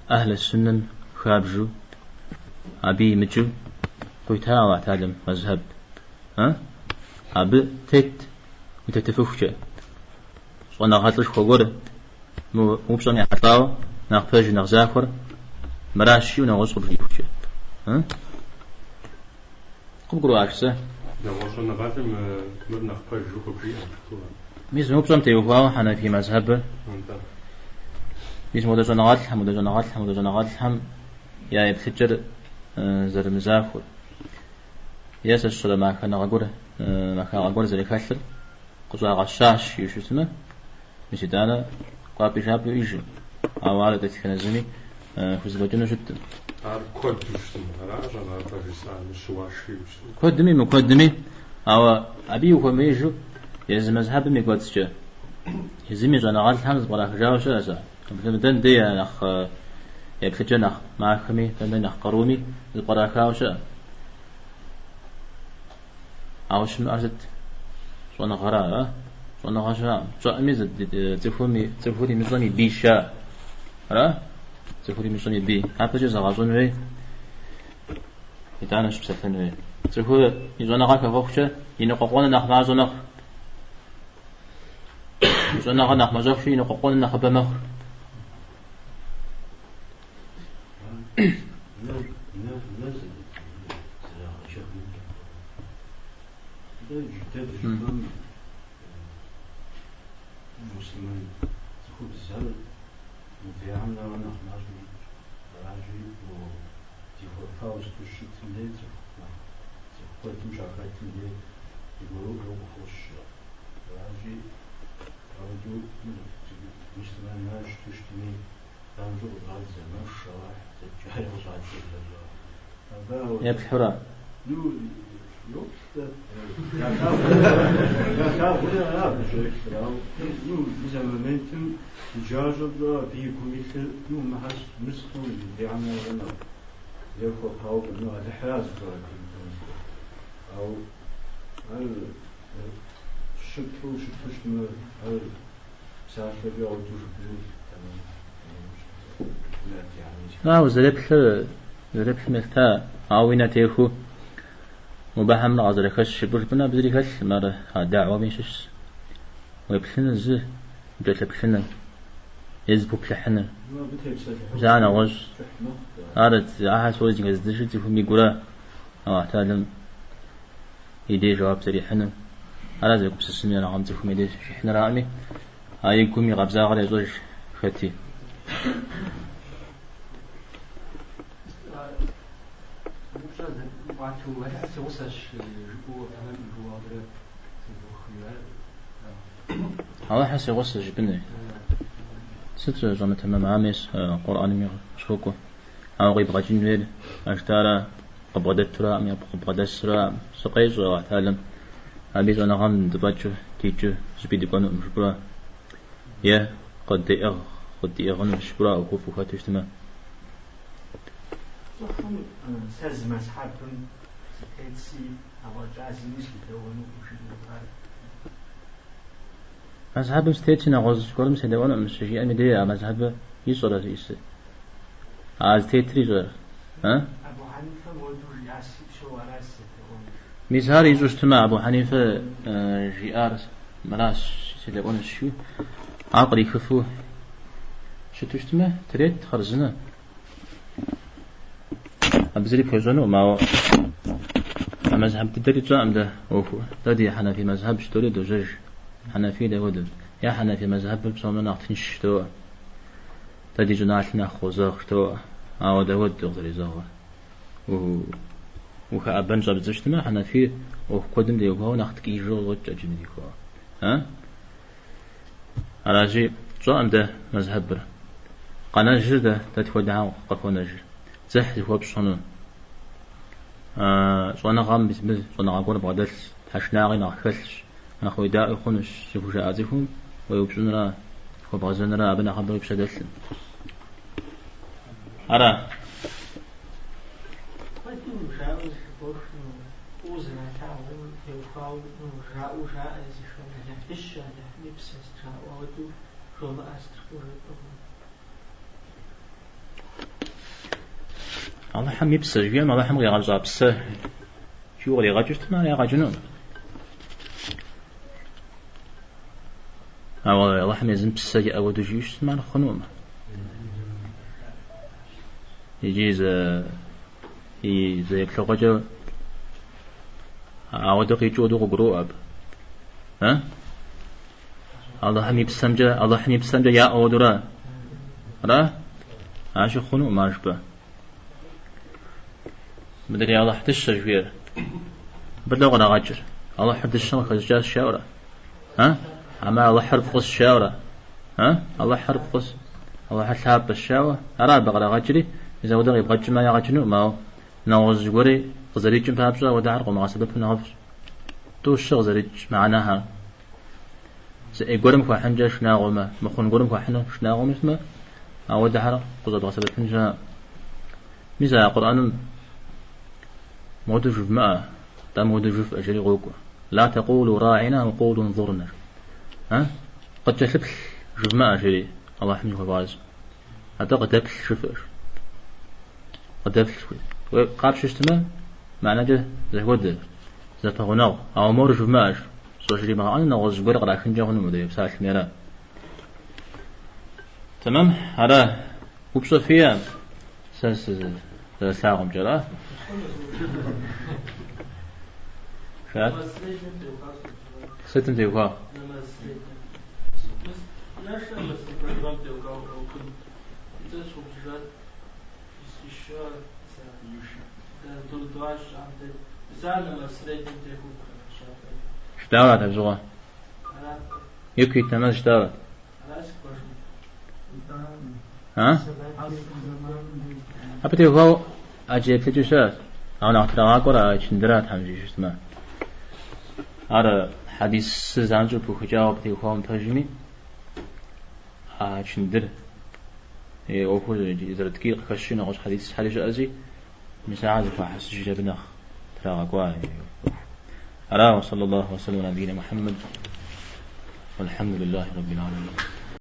ӏэхьлы суннэм хабжу, абы имыкӏыу къуита Алыхь Тэхьэлам мэзхьэб. А? Абы тет утетыфыхукӏэ. Щӏэныгъэлӏышхуэ гуэр мы упщӏэм ехьэлӏауэ нэхъ пэжыр, нэхъ захуэр мыращ жиӏэу нэгъуэщӏ къыбжиӏэхукӏэ. А? Къыбгурыӏуащ сэ. Нэгъуэщӏ щӏэныгъэлӏым мыр нэхъ пэжу къыбжиӏэм жыпӏэу. Мис мы упщӏэм теухуауэ Хьэнэфий мэзхьэбыр. Мис модэ щӏэныгъэлӏхэм, модэ щӏэныгъэлӏхэм, модэ щӏэныгъэлӏхэм я еплъыкӏэр зэрымызахуэр. Е сэ сщӏэрэ махэныгъэ гуэр, махагъэ гуэр зэрыхэлъыр къыщӏагъэщащ жиӏэу щытмэ, мис итӏанэ кӏуапӏи жапӏи уиӏэжым. Ауэ ар дэтхэнэ зыми хузэфӏэкӏыну щыткъым. Ар куэду щытым, ара щӏэныгъэлӏэ жысӏар, мыщыуаш жиӏэу щытым. Куэдми мыкуэдми, ауэ абы ухуэмеижу езы мэзхьэбым и кӏуэцӏкӏэ, езым и щӏэныгъэлӏхэм зэпкърахыжауэ щыӏэщ ар. Дэн дей нэхъ еплъыкӏэ нэхъ махэми, дэн дей нэхъ къаруми зыпкърахауэ щыӏэ. Ауэ щымыӏэр сыт? Щӏэныгъэра, а? Щӏэныгъэ щыӏэкъым. Щӏэӏыми цӏыхум цӏыхур имыщӏэм и бий щыӏэ. Ара? Цӏыхур имыщӏэм и бий. Япэкӏэ зэгъэщӏэн хуей, итӏанэ щыпсэлъэн хуей. Цӏыхур и щӏэныгъэ хэхъуэхукӏэ и ныкъуэкъуэныр нэхъ мащӏэ мэхъу. И щӏэныгъэр нэхъ мащӏэхукӏэ и ныкъуэкъуэныр нэхъыбэ мэхъу. Еплъхьурэ? Ауэ зэреплъыр, зэреплъым елъыта, ауэ уи нэ теху мобыхьэмрэ къазэрыхэщ жыпӏэу жыпӏэн абы зыри хэлъкъым, ар а дагъуэми щыщщ. Уеплъыныр зы, укӏэлъыплъыныр е зыпуплъыхьыныр. Мис ар нэгъуэщӏ. Ар ахэр псори зыхэзыдзыжыр цӏыхум и гура, Аллахь Тэхьэлам и деж жэуап зэрихьынур. Ара зэгупсысын хуейр цӏыхум и деж щихьынураӏыми, а и гум и къабзагъэр ещӏэж хэти. Алыхьыр си гъусэщ жыпӏэныр. Сыт щӏэмытэмэм, ар мес Къурӏэнми къыщокӏуэ. Ауэ къибгъэкӏын хуейр а жытӏара къыбгъэдэтураӏым е къыбгъэдэсураӏым. Сыкъещӏэ Аллахь Тэхьэлам. Абы и щӏэныгъэм дыфӏэкӏыу, дикӏыу зыщӏыпӏи дыкӏуэнукъым жыпӏэурэ. Е къыддеӏыгъ, къыддиӏыгъынущ жыпӏэурэ ӏуэхуфӏ ухэту щытмэ. Цӏыхум сэ зы мэзхьэбым сытетси, афӏэкӏа зыми седэӏуэнукъым жиӏэу ар. Мэзхьэбым сытетси, нэгъуэщӏ гуэрым седэӏуэнукъым щыжиӏэм и дей а мэзхьэбыр ищӏэрэ зиӏысыр? А зытетыр ищӏэрэ? А? Абу Хьэнифэм уэду жиӏаси, псоу аращ седэӏуэнущ. Мис ар ищӏэу щытмэ, Абу Хьэнифэ жиӏар мыращ, седэӏуэнущ жиӏэу, ар кърихыфу щыту щытмэ, трет хъарзынэ. Абы зыри пхуещӏэнукъым, ауэ а мэзхьэб дыдэри тщӏэкъым дэ ӏуэхур. Дэ ди хьэнэфий мэзхьэбщ жытӏэри дожьэж. Хьэнэфий дапхуэдэу. Е хьэнэфий мэзхьэбыр псомэ нэхъ тыншщ жыдоӏэ. Дэ ди щӏыналъэм нэхъ къозэгъ жыдоӏэ. Ауэ дапхуэдэу къызэрезэгъыр? Ухэӏэбэн щӏэбдзэу щытмэ, хьэнэфийр ӏуэху куэдым теухуауэ нэхъ ткӏиижу къыщӏокӏ ӏэджэми теухуауэ. А? Аращи, тщӏэкъым дэ мэзхьэбыр. Къэнэжыр дэ, дэ тхуэдэхэм къыхуэнэжыр. Дзыхь зыхуэпщӏ хъуну. Щӏэныгъэм мис мыбы щӏэныгъэ гуэр бгъэдэлъщ, тхьэшынагъи нэхъ хэлъщ, нэхъ уедаӏуи хъунущ зыхужаӏа цӏыхум уеупщӏынра, хуэбгъэзэнра, абы нэхъыбэ уи пщэ дэлъым. Ара? Куэдым жаӏэу зэхыбох, фӏыуэ зэралъагъум теухуауэ жаӏэу жаӏэ езыхэм, Алыхь дыщэ, Алыхьым и псэ сыт жаӏэу, ауэдэу жомыӏэ сыт жыпӏэу жепӏэ хъуну. Алыхьым и псэ жиӏэм Алыхьым къигъэщӏа псэ жиӏэу къригъэкӏыу щытмэ, ар ягъэкӏынукъым. Ауэ Алыхьым езым псэ иӏэ хуэдэу жиӏэу щытмэ, ар хъунукъым. Иджы зэ и зэ еплъыгъуэкӏэ ауэдэ къикӏыу хуэдэу къыгуроӏуэ абы. А? Алыхьым и псэмкӏэ, Алыхьым и псэмкӏэ яӏэ хуэдэура? Ара? Аращи хъунукъым ар жыпӏэ. Мыдрей Алыхь дыщэ жиӏэр. Абы лӏо кърагъэкӏыр. Алыхьыр дыщэм къыхэщӏыкӏащ жаӏэурэ. А? Амэ Алыхьыр фӏыщ жаӏэурэ. А? Алыхьыр фӏыщ, Алыхьыр лъапӏэщ жаӏэу. Ара абы кърагъэкӏри, мис ауэдэ къибгъэкӏмэ ягъэкӏынукъым, ауэ нэгъуэщӏ зыгуэри къызэрикӏым папщӏэ ауэдэхэр къомыгъэсэбэпу нэхъыфӏщ. Тӏу-щы къызэрикӏ мыхьэнэхэр. Зы ӏей гуэрым хуахьынкӏэ шынагъуэмэ, мыхъун гуэрым хуахьыну шынагъуэмэ щытмэ, Ауэдэхэр къыщӏэдгъэсэбэпын щыӏэ. Мис а Къурӏэным моду жывмыӏэ, тӏэ моду жыфӏэ жери къокӏуэ. Ла тэкъулу раӏина уэ къулу нзурна. А? Къыткӏэлъыплъ жывмыӏэ жери Аллахьым зыхуэвгъазэ. Атӏэ къыдэплъ жыфӏэ. Къыдэплъ. Къапщу щытмэ, мыхьэнэкӏэ зэхуэдэ, зэпэгъунэгъу. Ауэ мор жывмыӏэ щӏыжримыгъэӏэну нэгъуэщӏ зыгуэр кърахынкӏэ хъуну мыдрей псалъэми ара. Тэмэм, ара упщӏэ фиӏэ сэ сызэрыслъагъумкӏэ, ара? Шат? Сытым теухуа? Щытауэ арат абы щыгъуэ? Ику ит нэмэз щытауэ арат? А? Абы теухуауэ ӏэджэ еплъыкӏэ щыӏэщ. Ауэ нэхъ трагъакӏуэр а ичындыра Тхьэм жиӏэу щытмэ. Ар хьэдис занщӏэу пыухыкӏауэ абы теухуауэ мыпэжми, а ичындыр и ӏуэхур зэрыткӏийр къыхэщу нэгъуэщӏ хьэдисхэри щыӏэщи, мис ахэр зэхуахьэсыжри абы нэхъ трагъэкӏуа ӏуэху. Ара, уэ саллаллаху уэ саллам аля набийна Мухьэммэд, уалхьэмдулиллахи раббил аламин.